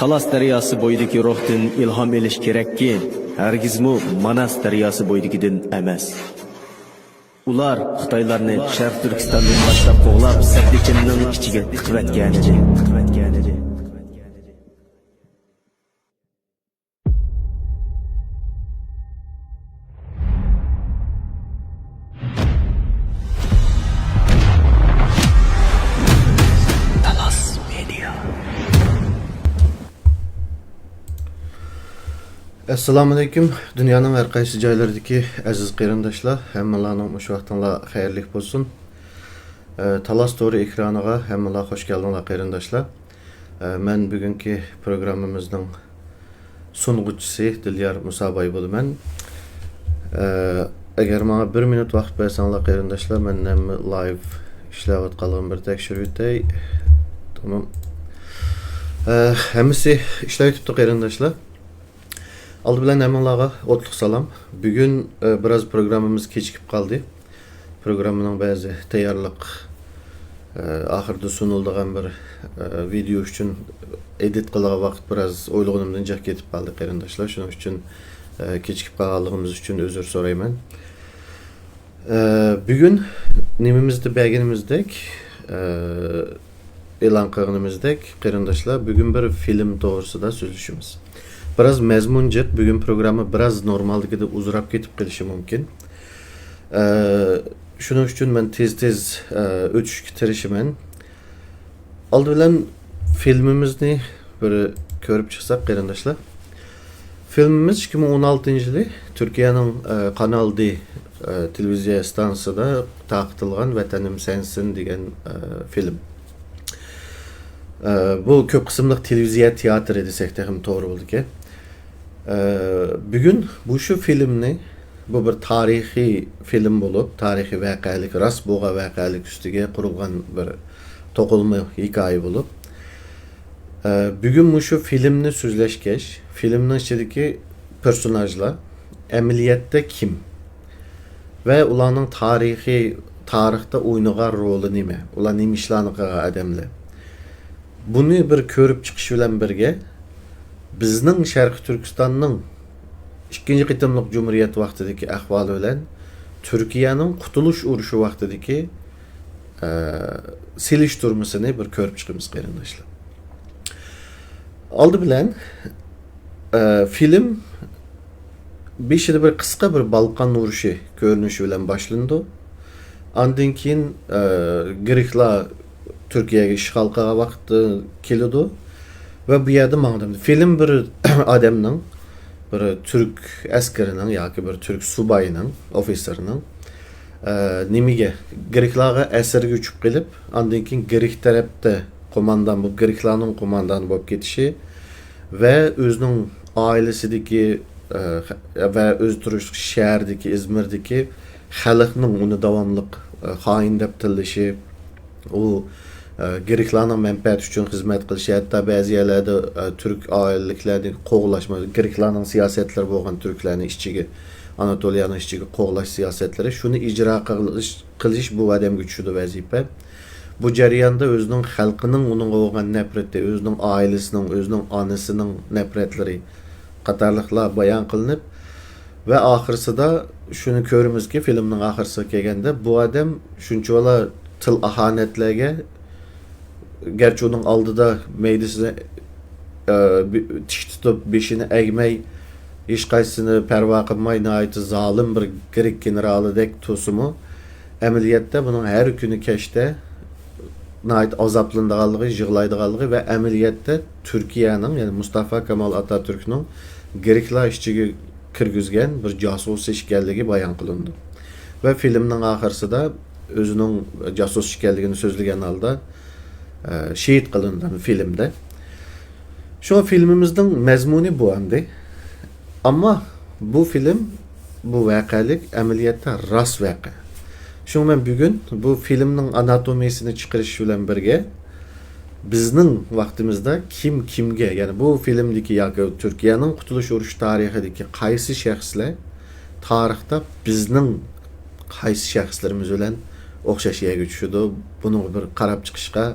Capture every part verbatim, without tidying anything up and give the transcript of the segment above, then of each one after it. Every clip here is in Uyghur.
تالاس دەرياسى بويىدىكى روھتىن ئىلھام ئېلىش كېرەككى، ھەرگىزمۇ ماناس دەرياسى بويىدىكىدىن ئەمەس. ئۇلار خىتايلارنى شەرقىي تۈركىستاندىن باشلاپ قوغلاپ، سەددىچىننىڭ ئىچىگە تىقىۋەتكەنىدى. ئەسسالامۇئەلەيكۇم، دۇنيانىڭ ھەر قايسى جايلىرىدىكى ئەزىز قېرىنداشلار، ھەممىڭلارنىڭ مۇشۇ ۋاقتىڭلار خەيرلىك بولسۇن. ئە، تالاس تورى ئېكرانىغا ھەممىڭلار خوش كەلدىڭلار، قېرىنداشلار. ئە، مەن بۈگۈنكى پروگراممىمىزنىڭ سۇنغۇچىسى دىليار مۇساباي بولىمەن. ئە، ئەگەر ماڭا بىر مىنۇت ۋاقىت بەرسەڭلار، قېرىنداشلار، مەن ھەممە لايف ئىشلەۋاتقانلىقىنى بىر تەكشۈرۈۋېتەي. تامام. ئە، ھەممىسى ئىشلەۋېتىپتۇ، قېرىنداشلار. ئالدى بىلەن ھەممىڭلارغا ئوتلۇق سالام. بۈگۈن، ئە، بىراز پروگراممىمىز كېچىكىپ قالدى. پروگراممىنىڭ بەزى تەييارلىق، ئە، ئاخىرىدا سۇنۇلىدىغان بىر، ئە، ۋىدېئو ئۈچۈن ئېدىت قىلىدىغان ۋاقىت بىراز ئويلىغىنىمدىن جىق كېتىپ قالدى، قېرىنداشلار. شۇنىڭ ئۈچۈن، ئە، كېچىكىپ قالغانلىقىمىز ئۈچۈن ئۆزۈر سورايمەن. ئە، بۈگۈن نېمىمىزدە بەرگىنىمىزدەك، ئە، ئېلان قىلغىنىمىزدەك، قېرىنداشلار، بۈگۈن بىر فىلىم توغرىسىدا سۆزلىشىمىز. بىراز مەزمۇن جىق، بۈگۈن پروگرامما بىراز نورمالدىكىدىن ئۇزىراپ كېتىپ قېلىشى مۇمكىن. ئە، شۇنىڭ ئۈچۈن مەن تېز-تېز، ئە، ئۆتۈشكە تىرىشىمەن. ئالدى بىلەن فىلىمىمىزنى بىر كۆرۈپ چىقساق، قېرىنداشلار. فىلىمىمىز ئىككى مىڭ ئون ئالتىنچى يىلى تۈركىيەنىڭ، ئە، قانال دى، ئە، تېلېۋىزىيە ئىستانسىسىدا تارقىتىلغان ۋەتەنىم سەنسىن دېگەن، ئە، فىلىم. ئە، بۇ كۆپ قىسىملىق تېلېۋىزىيە تىياتىرى دېسەك تېخىمۇ توغرا بولىدىكەن. ئە، بۈگۈن بۇ شۇ فىلىمنى، بۇ بىر تارىخىي فىلىم بولۇپ، تارىخىي ۋەقەلىك، راست بولغان ۋەقەلىك ئۈستىگە قۇرۇلغان بىر توقۇلما ھېكايە بولۇپ، ئە، بۈگۈن مۇشۇ فىلىمنى سۆزلەشكەچ، فىلىمنىڭ ئىچىدىكى پېرسوناژلار ئەمەلىيەتتە كىم ۋە ئۇلارنىڭ تارىخىي، تارىختا ئوينىغان رولى نېمە، ئۇلار نېمە ئىشلارنى قىلغان ئادەملەر، بۇنى بىر كۆرۈپ چىقىش بىلەن بىرگە، بىزنىڭ شەرقىي تۈركىستاننىڭ ئىككىنچى قېتىملىق جۇمھۇرىيەت ۋاقتىدىكى ئەھۋالى بىلەن تۈركىيەنىڭ قۇتۇلۇش ئۇرۇشى ۋاقتىدىكى، ئە، سېلىشتۇرمىسىنى بىر كۆرۈپ چىقىمىز، قېرىنداشلار. ئالدى بىلەن، ئە، فىلىم بېشىدا بىر قىسقا بىر بالقان ئۇرۇشى كۆرۈنۈشى بىلەن باشلىنىدۇ. ئاندىن كېيىن، ئە، گرېكلار تۈركىيەگە ئىشغال قىلغان ۋاقىتتا كېلىدۇ. ۋە بۇ يەردە ماڭدىم. فىلىم بىر ئادەمنىڭ، بىر تۈرك ئەسكىرىنىڭ ياكى بىر تۈرك سۇبايىنىڭ، ئوفىتسېرنىڭ، ئە، نېمىگە، گرېكلارغا ئەسىرگە ئۆچۈپ قېلىپ، ئاندىن كېيىن گرېك تەرەپتە قوماندان بولۇپ، گرېكلارنىڭ قوماندانى بولۇپ كېتىشى ۋە ئۆزىنىڭ ئائىلىسىدىكى، ئە، ۋە ئۆزى تۇرۇشلۇق شەھەردىكى، ئىزمىردىكى خەلقنىڭ ئۇنى داۋاملىق، ئە، خائىن دەپ تىللىشى، ئۇ، ئە، گرېكلارنىڭ مەنپەئەتى ئۈچۈن خىزمەت قىلىشى، ھەتتا بەزى يەرلەردە، ئە، تۈرك ئائىلىلىكلەرنى قوغلاش، گرېكلارنىڭ سىياسەتلىرى بولغان تۈركلەرنى ئىچىگە، ئاناتولىيەنىڭ ئىچىگە قوغلاش سىياسەتلىرى، شۇنى ئىجرا قىلىش، قىلىش بۇ ئادەمگە چۈشىدۇ ۋەزىپە. بۇ جەرياندا ئۆزىنىڭ خەلقىنىڭ ئۇنىڭغا بولغان نەپرىتى، ئۆزىنىڭ ئائىلىسىنىڭ، ئۆزىنىڭ ئانىسىنىڭ نەپرەتلىرى قاتارلىقلار بايان قىلىنىپ، ۋە ئاخىرسىدا شۇنى كۆرىمىزكى، فىلىمنىڭ ئاخىرسىغا كەلگەندە، بۇ ئادەم شۇنچىۋالا تىل ئاھانەتلەرگە، گەرچە ئۇنىڭ ئالدىدا مەيدىسىنى، ئە، بى-، تىك تۇتۇپ، بېشىنى ئەگمەي، ھېچقايسىسىنى پەرۋا قىلماي، ناھايىتى زالىم بىر گرېك گېنېرالىدەك تۇرسىمۇ، ئەمەلىيەتتە بۇنىڭ ھەر كۈنى كەچتە ناھايىتى ئازابلىنىدىغانلىقى، يىغلايدىغانلىقى ۋە ئەمەلىيەتتە تۈركىيەنىڭ، يەنى مۇستافا كامال ئاتاتۈركنىڭ گرېكلار ئىچىگە كىرگۈزگەن بىر جاسۇس ئىكەنلىكى بايان قىلىنىدۇ. ۋە فىلىمنىڭ ئاخىرسىدا ئۆزىنىڭ جاسۇس ئىكەنلىكىنى سۆزلىگەن ھالدا، ئە، شېھىت قىلىنىدۇ فىلىمدە. شۇڭا فىلىمىمىزنىڭ مەزمۇنى بۇ ئەمدى. ئەمما بۇ فىلىم، بۇ ۋەقەلىك ئەمەلىيەتتە راست ۋەقە. شۇڭا مەن بۈگۈن بۇ فىلىمنىڭ ئاناتومىيىسىنى چىقىرىش بىلەن بىرگە، بىزنىڭ ۋاقتىمىزدا كىم كىمگە، يەنى بۇ فىلىمدىكى ياكى تۈركىيەنىڭ قۇتۇلۇش ئۇرۇشى تارىخىدىكى قايسى شەخسلەر تارىختا بىزنىڭ قايسى شەخسلىرىمىز بىلەن ئوخشاش يەرگە چۈشىدۇ، بۇنىڭغا بىر قاراپ چىقىشقا،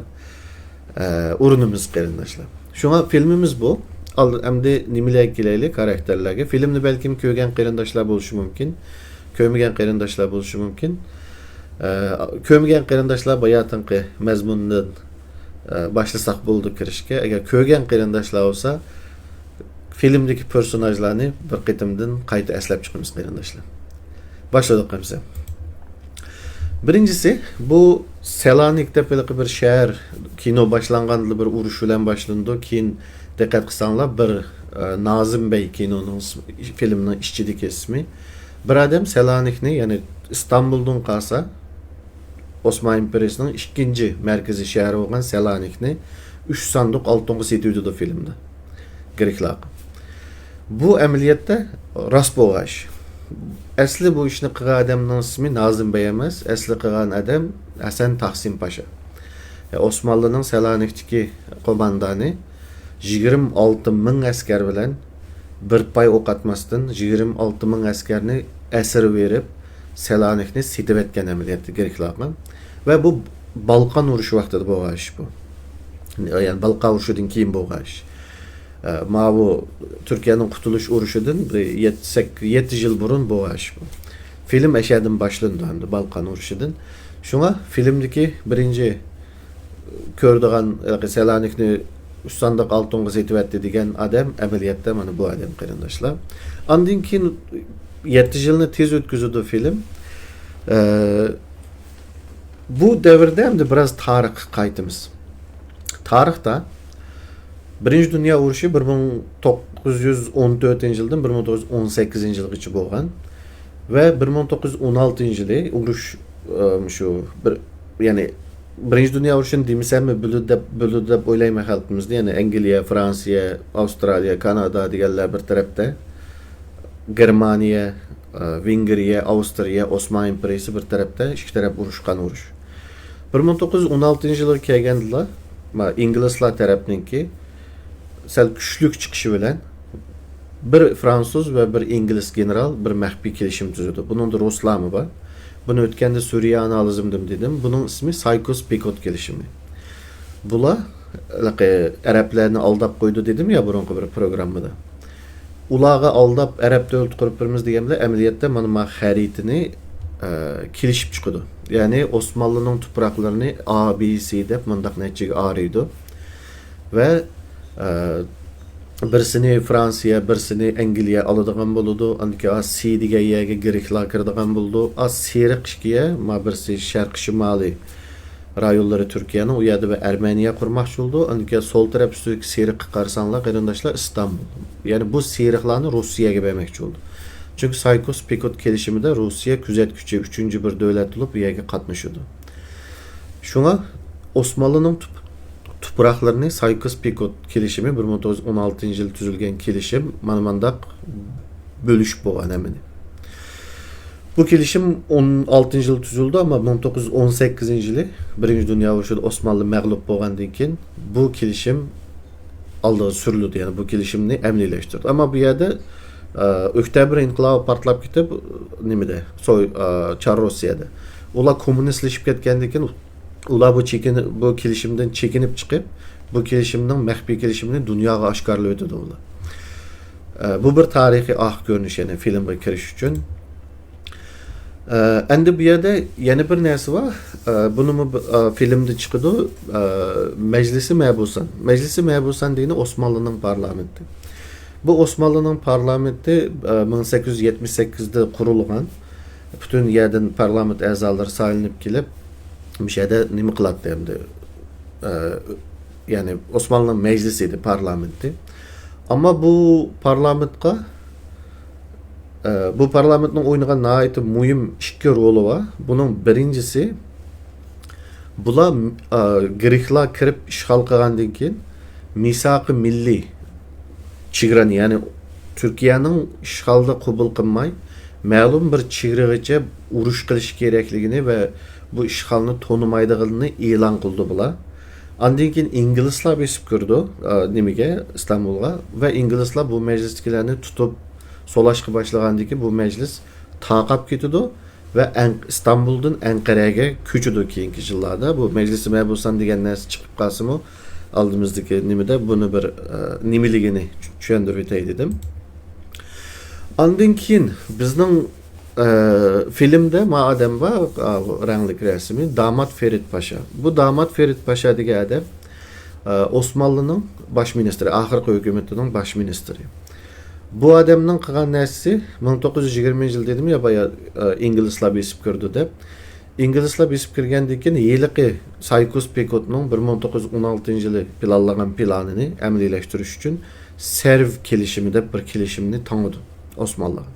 ئە، ئۇرۇنىمىز، قېرىنداشلار. شۇڭا فىلىمىمىز بۇ. ئال-، ئەمدى نېمىلەرگە كېلەيلى، خاراكتېرلەرگە. فىلىمنى بەلكىم كۆرگەن قېرىنداشلار بولۇشى مۇمكىن، كۆرمىگەن قېرىنداشلار بولۇشى مۇمكىن. ئە، كۆرمىگەن قېرىنداشلار باياتىنقى مەزمۇندىن، ئە، باشلىساق بولىدۇ كىرىشكە. ئەگەر كۆرگەن قېرىنداشلار بولسا، فىلىمدىكى پېرسوناژلارنى بىر قېتىمدىن قايتا ئەسلەپ چىقىمىز، قېرىنداشلار. باشلىدۇق ئەمسە. بىرىنچىسى، بۇ سېلانىك دەپ ھېلىقى بىر شەھەر، كىنو باشلانغاندىلا بىر ئۇرۇش بىلەن باشلىنىدۇ. كېيىن دىققەت قىلساڭلار، بىر، ئە، نازىم بەي كىنونىڭ ئىسمى، فىلىمنىڭ ئىچىدىكى ئىسمى. بىر ئادەم سېلانىكنى، يەنى ئىستانبۇلدىن قالسا، ئوسمان ئىمپېرىيىسىنىڭ ئىككىنچى مەركىزىي شەھىرى بولغان سېلانىكنى ئۈچ ساندۇق ئالتۇنغا سېتىۋېتىدۇ فىلىمدا گرېكلارغا. بۇ ئەمەلىيەتتە راست بولغان ئىش. ئەسلى بۇ ئىشنى قىلغان ئادەمنىڭ ئىسمى نازىم بەي ئەمەس، ئەسلى قىلغان ئادەم ھەسەن تاقسىم پاشا. ئوسمانلىنىڭ سېلانىكتىكى قوماندانى يىگىرمە ئالتە مىڭ ئەسكەر بىلەن بىر پاي ئوق ئاتماستىن، يىگىرمە ئالتە مىڭ ئەسكەرنى ئەسىر بېرىپ، سېلانىكنى سېتىۋەتكەن ئەمەلىيەتتە گرېكلارغا. ۋە بۇ بالقان ئۇرۇشى ۋاقتىدا بولغان ئىش بۇ. يەنى بالقان ئۇرۇشىدىن كېيىن بولغان ئىش. ئە، ماۋۇ تۈركىيەنىڭ قۇتۇلۇش ئۇرۇشىدىن بىر يەتتە، سەك-، يەتتە يىل بۇرۇن بولغان ئىش بۇ. فىلىم ئەشەدىن باشلىنىدۇ ئەمدى بالقان ئۇرۇشىدىن. شۇڭا فىلىمدىكى بىرىنچى كۆرىدىغان، ھېلىقى سېلانىكنى ئۈچ ساندۇق ئالتۇنغا سېتىۋەتتى دېگەن ئادەم ئەمەلىيەتتە مانا بۇ ئادەم، قېرىنداشلار. ئاندىن كېيىن يەتتە يىلنى تېز ئۆتكۈزىدۇ فىلىم. ئە، بۇ دەۋردە ئەمدى بىراز تارىخقا قايتىمىز. تارىختا بىرىنچى دۇنيا ئۇرۇشى بىر مىڭ توققۇز يۈز ئون تۆتىنچى يىلدىن بىر مىڭ توققۇز يۈز ئون سەككىزىنچى يىلغىچە بولغان ۋە بىر مىڭ توققۇز يۈز ئون ئالتىنچى يىلى ئۇرۇش، ئە، شۇ بىر، يەنى بىرىنچى دۇنيا ئۇرۇشىنى دېمىسەممۇ بولىدۇ دەپ، بولىدۇ دەپ ئويلايمەن خەلقىمىزدە. يەنى ئەنگلىيە، فرانسىيە، ئاۋسترالىيە، كانادا دېگەنلەر بىر تەرەپتە، گېرمانىيە، ئە، ۋېنگرىيە، ئاۋسترىيە، ئوسمان ئىمپېرىيىسى بىر تەرەپتە، ئىككى تەرەپ ئۇرۇشقان ئۇرۇش. بىر مىڭ توققۇز يۈز ئون ئالتىنچى يىلغا كەلگەندىلا، ما، ئىنگلىزلار تەرەپنىڭكى سەل كۈچلۈك چىقىشى بىلەن بىر فرانسۇز ۋە بىر ئىنگلىز گېنېرال بىر مەخپىي كېلىشىم تۈزىدۇ. بۇنىڭدا رۇسلارمۇ بار. بۇنى ئۆتكەندە سۈرىيە ئانالىزمدىمۇ دېدىم. بۇنىڭ ئىسمى سايكوس-پىكوت كېلىشىمى. بۇلار ھېلىقى ئەرەبلەرنى ئالداپ قويدى دېدىم يا بۇرۇنقى بىر پروگراممىدا. ئۇلارغا ئالداپ ئەرەب دۆلىتى قۇرۇپ بېرىمىز دېگەن بىلەن ئەمەلىيەتتە مانا ما خەرىتىنى، ئە، كېلىشىپ چىقىدۇ. يەنى ئوسمانلىنىڭ تۇپراقلىرىنى ئا، بى، سى دەپ مۇنداق نەچچىگە ئايرىيدۇ. ۋە، ئە، بىرسىنى فرانسىيە، بىرسىنى ئەنگلىيە ئالىدىغان بولىدۇ. ئاندىن كېيىن ئا، سى دېگەن يەرگە گرېكلار كىرىدىغان بولىدۇ. ئا، سېرىق ئىككىگە، ما بىرسى شەرقىي شىمالىي رايونلىرى تۈركىيەنىڭ، ئۇ يەردە بىر ئەرمېنىيە قۇرماقچى بولىدۇ. ئاندىن كېيىن سول تەرەپ ئۈستىدىكى سېرىققا قارىساڭلار، قېرىنداشلار، ئىستانبۇل. يەنى بۇ سېرىقلارنى روسىيەگە بەرمەكچى بولىدۇ. چۈنكى سايكوس-پىكوت كېلىشىمىدە روسىيە كۆزەتكۈچى ئۈچىنچى بىر دۆلەت بولۇپ بۇ يەرگە قاتنىشىدۇ. شۇڭا ئوسمانلىنىڭ تۇپ-، تۇپراقلىرىنى سايكوس-پىكوت كېلىشىمى، بىر مىڭ توققۇز يۈز ئون ئالتىنچى يىل تۈزۈلگەن كېلىشىم، مانا مانداق بۆلۈشۈپ بولغان ھەممىنى. بۇ كېلىشىم ئون ئالتىنچى يىل تۈزۈلدى، ئەمما مىڭ توققۇز يۈز ئون سەككىزىنچى يىلى بىرىنچى دۇنيا ئۇرۇشىدا ئوسمانلى مەغلۇپ بولغاندىن كېيىن بۇ كېلىشىم ئالدىغا سۈرۈلدى، يەنى بۇ كېلىشىمنى ئەمەلىيلەشتۈردى. ئەمما بۇ يەردە، ئە، ئۆكتەبىر ئىنقىلابى پارتلاپ كېتىپ، نېمىدە، سوي-، ئە، چار روسىيەدە. ئۇلار كوممۇنىستلىشىپ كەتكەندىن كېيىن، ئۇلار بۇ چېكىنى-، بۇ كېلىشىمدىن چېكىنىپ چىقىپ، بۇ كېلىشىمنىڭ مەخپىي كېلىشىمىنى دۇنياغا ئاشكارىلىۋېتىدۇ ئۇلار. ئە، بۇ بىر تارىخىي ئارقا كۆرۈنۈش، يەنى فىلىمغا كىرىش ئۈچۈن. ئە، ئەمدى بۇ يەردە يەنە بىر نەرسە بار. ئە، بۇنىمۇ ب-، ئە، فىلىمدە چىقىدۇ. ئە، مەجلىسى مەبۇسان. مەجلىسى مەبۇسان دېگىنى ئوسمانلىنىڭ پارلامېنتى. بۇ ئوسمانلىنىڭ پارلامېنتى، ئە، مىڭ سەككىز يۈز يەتمىش سەككىزدە قۇرۇلغان. پۈتۈن يەردىن پارلامېنت ئەزالىرى سايلىنىپ كېلىپ، مۇشۇ يەردە نېمە قىلاتتى ئەمدى؟ ئە، يەنى ئوسمانلىنىڭ مەجلىسى ئىدى، پارلامېنتى. ئەمما بۇ پارلامېنتقا، ئە، بۇ پارلامېنتنىڭ ئوينىغان ناھايىتى مۇھىم ئىككى رولى بار. بۇنىڭ بىرىنچىسى، بۇلار، ئە، گرېكلار كىرىپ ئىشغال قىلغاندىن كېيىن مىساقى مىللىي چېگرانى، يەنى تۈركىيەنىڭ ئىشغالدا قوبۇل قىلماي، مەلۇم بىر چېگرىغىچە ئۇرۇش قىلىش كېرەكلىكىنى ۋە بۇ ئىشغالنى تونۇمايدىغىنىنى ئېلان قىلدى بۇلار. ئاندىن كېيىن ئىنگلىزلار بېسىپ كىرىدۇ، ئا، نېمىگە، ئىستانبۇلغا. ۋە ئىنگلىزلار بۇ مەجلىستىكىلەرنى تۇتۇپ سولاشقا باشلىغاندىن كېيىن بۇ مەجلىس تارقاپ كېتىدۇ ۋە ئەن-، ئىستانبۇلدىن ئەنقەرەگە كۆچىدۇ كېيىنكى يىللاردا. بۇ مەجلىسى مەبۇسان دېگەن نەرسە چىقىپ قالسىمۇ، ئالدىمىزدىكى نېمىدە بۇنى بىر، ئە، نېمىلىكىنى چۈ-، چۈشەندۈرۈپ ئۆتەي دېدىم. ئاندىن كېيىن بىزنىڭ، ئە، فىلىمدە ما ئادەم بار، ئا، بۇ رەڭلىك رەسىمى، دامات فېرىت پاشا. بۇ دامات فېرىت پاشا دېگەن ئادەم، ئە، ئوسمانلىنىڭ باش مىنىستىرى، ئاخىرقى ھۆكۈمىتىنىڭ باش مىنىستىرى. بۇ ئادەمنىڭ قىلغان نەرسىسى، مىڭ توققۇز يۈز يىگىرمىنچى يىل دېدىم يا بايا، ئە، ئىنگلىزلار بېسىپ كىرىدۇ دەپ. ئىنگلىزلار بېسىپ كىرگەندىن كېيىن ھېلىقى سايكوس پېكوتنىڭ بىر مىڭ توققۇز يۈز ئون ئالتىنچى يىلى پىلانلىغان پىلانىنى ئەمەلىيلەشتۈرۈش ئۈچۈن سەرۋ كېلىشىمى دەپ بىر كېلىشىمنى تاڭىدۇ ئوسمانلىغا.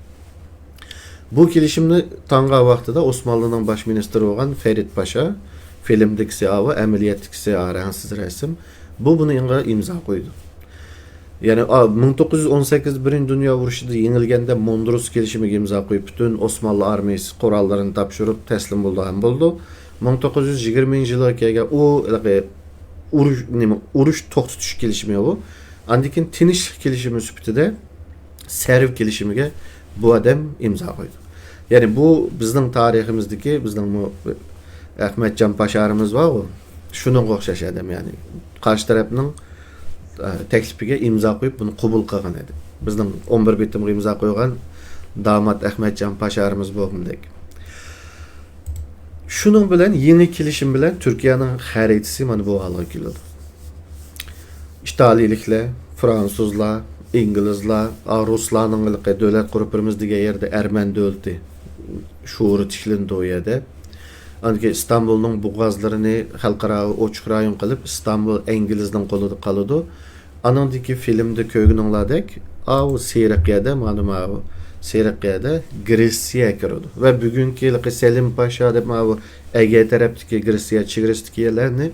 بۇ كېلىشىمنى تاڭغان ۋاقتىدا ئوسمانلىنىڭ باش مىنىستىرى بولغان فېرىد پاشا، فىلىمدىكىسى ئاۋۇ، ئەمەلىيەتتىكىسى ئا، رەڭسىز رەسىم. بۇ بۇنى ئىڭغا ئىمزا قويىدۇ. يەنى، ئا، مىڭ توققۇز يۈز ئون سەككىز بىرىنچى دۇنيا ئۇرۇشىدا يېڭىلگەندە موندروس كېلىشىمىگە ئىمزا قويۇپ، پۈتۈن ئوسمانلى ئارمىيىسى قوراللىرىنى تاپشۇرۇپ تەسلىم بولىدىغان بولىدۇ. مىڭ توققۇز يۈز يىگىرمىنچى يىلىغا كەلگەن ئۇ ھېلىقى ئۇرۇش، نېمە، ئۇرۇش توختىتىش كېلىشىمى بۇ. ئاندىن كېيىن تىنچلىق كېلىشىمى سۈپىتىدە سەرۋ كېلىشىمىگە بۇ ئادەم ئىمزا قويدى. يەنى بۇ بىزنىڭ تارىخىمىزدىكى بىزنىڭمۇ ئەخمەتجان پاشارىمىز بارغۇ، شۇنىڭغا ئوخشاش ئادەم، يەنى قارشى تەرەپنىڭ، ئە، تەكلىپىگە ئىمزا قويۇپ، بۇنى قوبۇل قىلغان ئىدى. بىزنىڭ ئون بىر بېتىمغا ئىمزا قويغان دامات ئەخمەتجان پاشارىمىز بولغىنىدەك. شۇنىڭ بىلەن، يېڭى كېلىشىم بىلەن تۈركىيەنىڭ خەرىتىسى مانا بۇ ھالغا كېلىدۇ. ئىتالىيلىكلەر، فرانسۇزلار، ئىنگلىزلار، ئا، رۇسلارنىڭ ھېلىقى دۆلەت قۇرۇپ بېرىمىز دېگەن يەردە ئەرمەن دۆلىتى شورى تىكلىنىدۇ ئۇ يەردە. ئاندىن كېيىن ئىستانبۇلنىڭ بوغازلىرىنى خەلقئارا ئوچۇق رايون قىلىپ، ئىستانبۇل ئىنگلىزنىڭ قولىدا قالىدۇ. ئانىڭدىكى فىلىمدا كۆرگىنىڭلاردەك، ئاۋۇ سېرىق يەردە، مانا ماۋۇ سېرىق يەردە گرېتسىيە كىرىدۇ. ۋە بۈگۈنكى ھېلىقى سەلىم پاشا دەپ ماۋۇ ئەگەر تەرەپتىكى گرېتسىيە چېگرىسىدىكى يەرلەرنى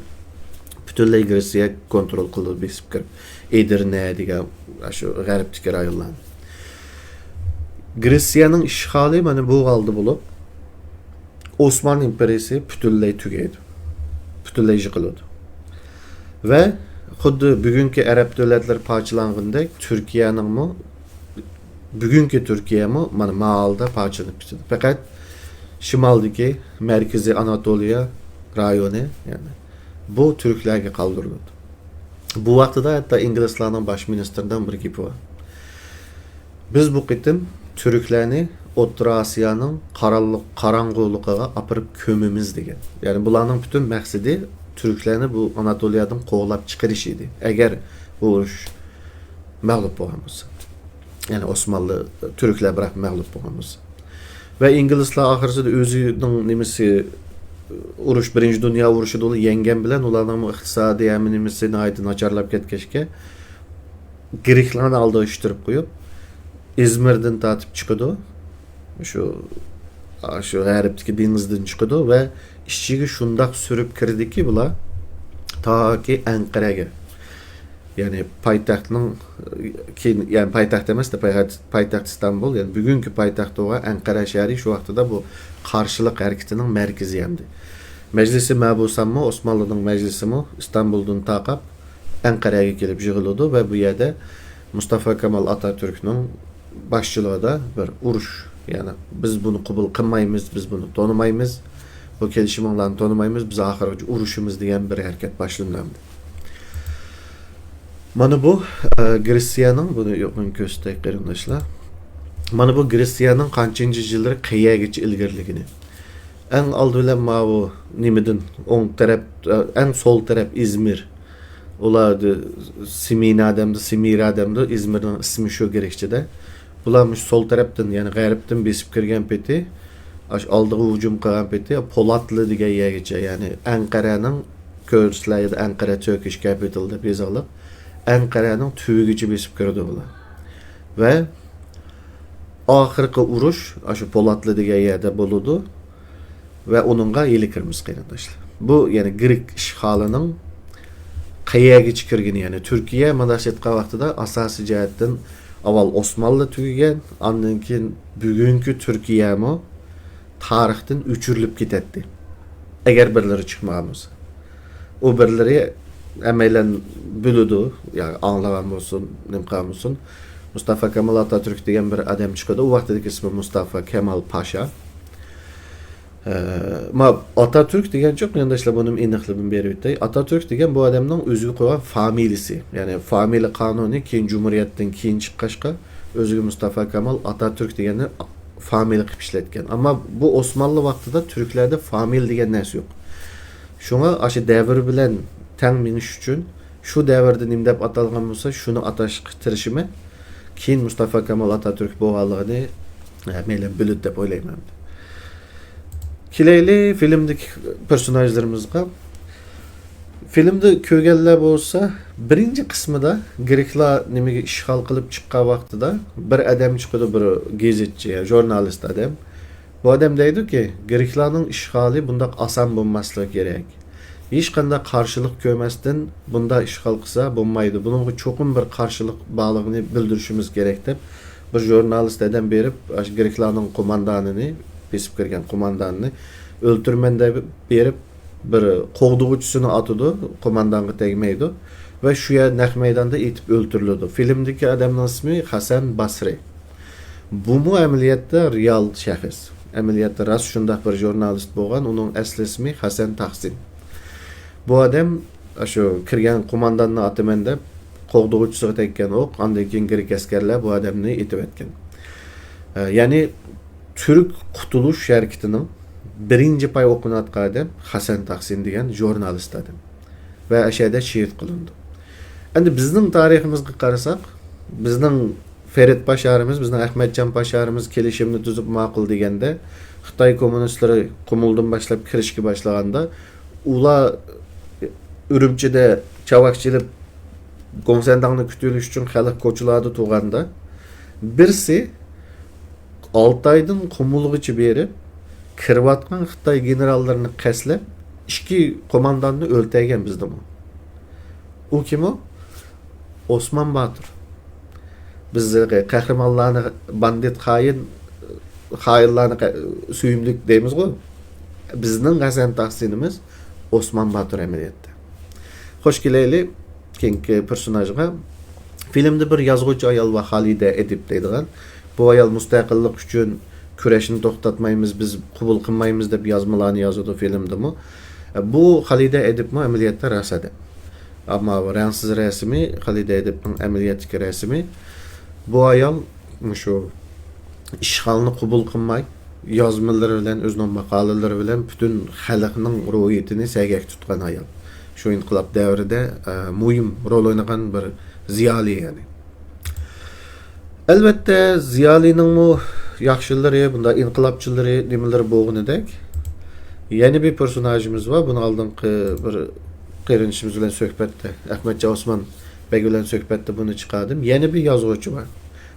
پۈتۈنلەي گرېتسىيە كونترول قىلىدۇ، بېسىپ كىرىپ. ئېدىرنە دېگەن شۇ غەربتىكى رايونلارنى. گرېتسىيەنىڭ ئىشغالى مانا بۇ ھالدا بولۇپ، ئوسمان ئىمپېرىيىسى پۈتۈنلەي تۈگەيدۇ. پۈتۈنلەي يىقىلىدۇ. ۋە خۇددى بۈگۈنكى ئەرەب دۆلەتلىرى پارچىلانغىنىدەك تۈركىيەنىڭمۇ، بۈگۈنكى تۈركىيەمۇ مانا ما ھالدا پارچىلىنىپ كېتىدۇ. پەقەت شىمالدىكى مەركىزىي ئاناتولىيە رايونى، يەنى بۇ تۈركلەرگە قالدۇرۇلىدۇ. بۇ ۋاقتىدا ھەتتا ئىنگلىزلارنىڭ باش مىنىستىرىنىڭ بىر گېپى بار. بىز بۇ قېتىم تۈركلەرنى ئوتتۇرا ئاسىيانىڭ قارانلىق-، قاراڭغۇلۇقىغا ئاپىرىپ كۆمىمىز دېگەن. يەنى بۇلارنىڭ پۈتۈن مەقسىتى تۈركلەرنى بۇ ئاناتولىيەدىن قوغلاپ چىقىرىش ئىدى. ئەگەر بۇ ئۇرۇش مەغلۇپ بولغان بولسا. يەنى ئوسمانلى، تۈركلەر بىراق مەغلۇپ بولغان بولسا. ۋە ئىنگلىزلار ئاخىرسىدا ئۆزىنىڭ نېمىسى، ئۇرۇش، بىرىنچى دۇنيا ئۇرۇشىدا ئۇلار يەڭگەن بىلەن ئۇلارنىڭمۇ ئىقتىسادىي ھەممە نېمىسى ناھايىتى ناچارلاپ كەتكەچكە، گرېكلارنى ئالدىغا ئىتتىرىپ قويۇپ، ئىزمىردىن تارتىپ چىقىدۇ. شۇ، شۇ غەربتىكى دېڭىزدىن چىقىدۇ ۋە ئىچىگە شۇنداق سۈرۈپ كىردىكى بۇلار، تاكى ئەنقەرەگە. يەنى پايتەختنىڭ، كېيىن، يەنى پايتەخت ئەمەس، پايتەخت، پايتەخت ئىستانبۇل، يەنى بۈگۈنكى پايتەخت بولغان ئەنقەرە شەھىرى شۇ ۋاقتىدا بۇ قارشىلىق ھەرىكىتىنىڭ مەركىزى ئەمدى. مەجلىسى مەبۇسانمۇ، ئوسمانلىنىڭ مەجلىسىمۇ ئىستانبۇلدىن تارقاپ ئەنقەرەگە كېلىپ يىغىلىدۇ ۋە بۇ يەردە مۇستافا كامال ئاتاتۈركنىڭ باشچىلىقىدا بىر ئۇرۇش، يەنى بىز بۇنى قوبۇل قىلمايمىز، بىز بۇنى تونۇمايمىز، بۇ كېلىشىمىڭلارنى تونۇمايمىز، بىز ئاخىرغىچە ئۇرۇشىمىز دېگەن بىر ھەرىكەت باشلىنىدۇ. مانا بۇ، ئە، گرېتسىيەنىڭ، بۇنى يۇقىرى كۆرسىتەي قېرىنداشلار. مانا بۇ گرېتسىيەنىڭ قانچىنچى يىللىرى قەيەرگىچە ئىلگىرىلىگىنى. ئەڭ ئالدى بىلەن ماۋۇ نېمىدىن، ئوڭ تەرەپ، ئە، ئەڭ سول تەرەپ ئىزمىر. ئۇلار د-، سىمىنا دەمدۇ، سىمىرا دەمدۇ، ئىزمىرنىڭ ئىسمى شۇ گرېكچىدە. بۇلار مۇشۇ سول تەرەپتىن، يەنى غەربتىن بېسىپ كىرگەن پېتى، ئاشۇ ئالدىغا ھۇجۇم قىلغان پېتى پولاتلى دېگەن يەرگىچە، يەنى ئەنقەرەنىڭ، كۆرسىلەر يەردە ئەنقەرە تۈركىش كەپىتال دەپ يېزىقلىق، ئەنقەرەنىڭ تۈۋىگىچە بېسىپ كىرىدۇ بۇلار. ۋە ئاخىرقى ئۇرۇش ئاشۇ پولاتلى دېگەن يەردە بولىدۇ. ۋە ئۇنىڭغا ھېلى كىرىمىز، قېرىنداشلار. بۇ، يەنى گرېك ئىشغالىنىڭ قەيەرگىچە كىرگىنى، يەنى تۈركىيە مۇنداق ئېيتقان ۋاقتىدا ئاساسىي جەھەتتىن ئاۋۋال ئوسمانلى تۈگىگەن، ئاندىن كېيىن بۈگۈنكى تۈركىيەمۇ تارىختىن ئۆچۈرۈلۈپ كېتەتتى. ئەگەر بىرلىرى چىقمىغان بولسا. ئۇ بىرلىرى ھەممەيلەن بىلىدۇ، يا ئاڭلىغان بولسۇن، نېمە قىلغان بولسۇن. مۇستافا كامال ئاتاتۈرك دېگەن بىر ئادەم چىقىدۇ. ئۇ ۋاقتىدىكى ئىسمى مۇستافا كامال پاشا. ئە، ما ئاتاتۈرك دېگەن چوق، قېرىنداشلار، بۇنى ئېنىقلىقىنى بېرىپ ئۆتەي. ئاتاتۈرك دېگەن بۇ ئادەمنىڭ ئۆزىگە قويغان فامىلىسى. يەنى فامىلە قانۇنى كېيىن جۇمھۇرىيەتتىن كېيىن چىققاچقا، ئۆزىگە مۇستافا كامال ئاتاتۈرك دېگەننى فامىلە قىلىپ ئىشلەتكەن. ئەمما بۇ ئوسمانلى ۋاقتىدا تۈركلەردە فامىلە دېگەن نەرسە يوق. شۇڭا ئاشۇ دەۋر بىلەن تەڭ مېڭىش ئۈچۈن، شۇ دەۋردە نېمە دەپ ئاتالغان بولسا، شۇنى ئاتاشقا تىرىشىمەن. كېيىن مۇستافا كامال ئاتاتۈرك بولغانلىقىنى ھەممەيلەن بىلىدۇ دەپ ئويلايمەن. كېلەيلى فىلىمدىكى پېرسوناژلىرىمىزغا. فىلىمدا كۆرگەنلەر بولسا، بىرىنچى قىسمىدا گرېكلار نېمىگە ئىشغال قىلىپ چىققان ۋاقتىدا بىر ئادەم چىقىدۇ، بىر گېزىتچى، ژۇرنالىست ئادەم. بۇ ئادەم دەيدۇكى، گرېكلارنىڭ ئىشغالى بۇنداق ئاسان بولماسلىقى كېرەك. ھېچقانداق قارشىلىق كۆرمەستىن بۇنداق ئىشغال قىلسا بولمايدۇ. بۇنىڭغا چوقۇم بىر قارشىلىق بارلىقىنى بىلدۈرۈشىمىز كېرەك دەپ، بىر ژۇرنالىست ئادەم بېرىپ، ئاشۇ گرېكلارنىڭ قوماندانىنى، بېسىپ كىرگەن قومانداننى ئۆلتۈرىمەن دەپ بېرىپ، بىر قوغدىغۇچىسىنى ئاتىدۇ، قوماندانغا تەگمەيدۇ ۋە شۇ يەر نەق مەيداندا ئېتىپ ئۆلتۈرۈلىدۇ. فىلىمدىكى ئادەمنىڭ ئىسمى ھەسەن باسرى. بۇمۇ ئەمەلىيەتتە رېئال شەخس. ئەمەلىيەتتە راست شۇنداق بىر ژۇرنالىست بولغان، ئۇنىڭ ئەسلى ئىسمى ھەسەن تاخسىن. بۇ ئادەم ئاشۇ كىرگەن قومانداننى ئاتىمەن دەپ، قوغدىغۇچىسىغا تەگكەن ئوق، ئاندىن كېيىن گرېك ئەسكەرلەر بۇ ئادەمنى ئېتىۋەتكەن. ئە، يەنى تۈرك قۇتۇلۇش ھەرىكىتىنىڭ بىرىنچى پاي ئوقۇنۇۋاتقان ئادەم ھەسەن تاخسىن دېگەن ژۇرنالىست ئادەم. ۋە ئەشەدە شېھىت قىلىنىدۇ. ئەمدى بىزنىڭ تارىخىمىزغا قارىساق، بىزنىڭ فېرىد پاشارىمىز، بىزنىڭ ئەخمەتجان پاشارىمىز كېلىشىمنى تۈزۈپ ماقۇل دېگەندە، خىتاي كوممۇنىستلىرى قۇمۇلدىن باشلاپ كىرىشكە باشلىغاندا، ئۇلار ئۈرۈمچىدە چاۋاك چېلىپ، گوڭسەنداڭنى كۈتۈۋېلىش ئۈچۈن خەلق كوچىلاردا تۇرغاندا، بىرسى ئالتايدىن قۇمۇلغىچە بېرىپ، كىرىۋاتقان خىتاي گېنېراللىرىنى قەستلەپ، ئىككى قومانداننى ئۆلتۈرگەن بىزدىمۇ. ئۇ كىم ئۇ؟ ئوسمان باتۇر. بىز قەھرىمانلارنى باندىت، خائىن، خائىنلارنى قە-، سۆيۈملۈك دەيمىزغۇ. بىزنىڭ ھەسەن تاخسىنىمىز ئوسمان باتۇر ئەمەلىيەتتە. خوش، كېلەيلى كېيىنكى پېرسوناژغا. فىلىمدا بىر يازغۇچى ئايال بار، خالىدە ئەدىب دەيدىغان. بۇ ئايال مۇستەقىللىق ئۈچۈن كۈرەشنى توختاتمايمىز، بىز قوبۇل قىلمايمىز دەپ يازمىلارنى يازىدۇ فىلىمدىمۇ. بۇ خالىدە ئەدىبمۇ ئەمەلىيەتتە راست ئادەم. ئەمما رەڭسىز رەسىمى، خالىدە ئەدىبنىڭ ئەمەلىيەتتىكى رەسىمى. بۇ ئايال مۇشۇ ئىشغالنى قوبۇل قىلماي، يازمىلىرى بىلەن، ئۆزىنىڭ ماقالىلىرى بىلەن پۈتۈن خەلقنىڭ روھىيىتىنى سەگەك تۇتقان ئايال. شۇ ئىنقىلاب دەۋرىدە، ئە، مۇھىم رول ئوينىغان بىر زىيالىي، يەنى. ئەلۋەتتە، زىيالىينىڭمۇ ياخشىلىرى، بۇنداق ئىنقىلابچىلىرى، نېمىلىرى بولغىنىدەك، يەنە بىر پېرسوناژىمىز بار. بۇنى ئالدىنقى بىر قېرىندىشىمىز بىلەن سۆھبەتتە، ئەخمەتجان ئوسمان بەگ بىلەن سۆھبەتتە بۇنى چىقاردىم. يەنە بىر يازغۇچى بار.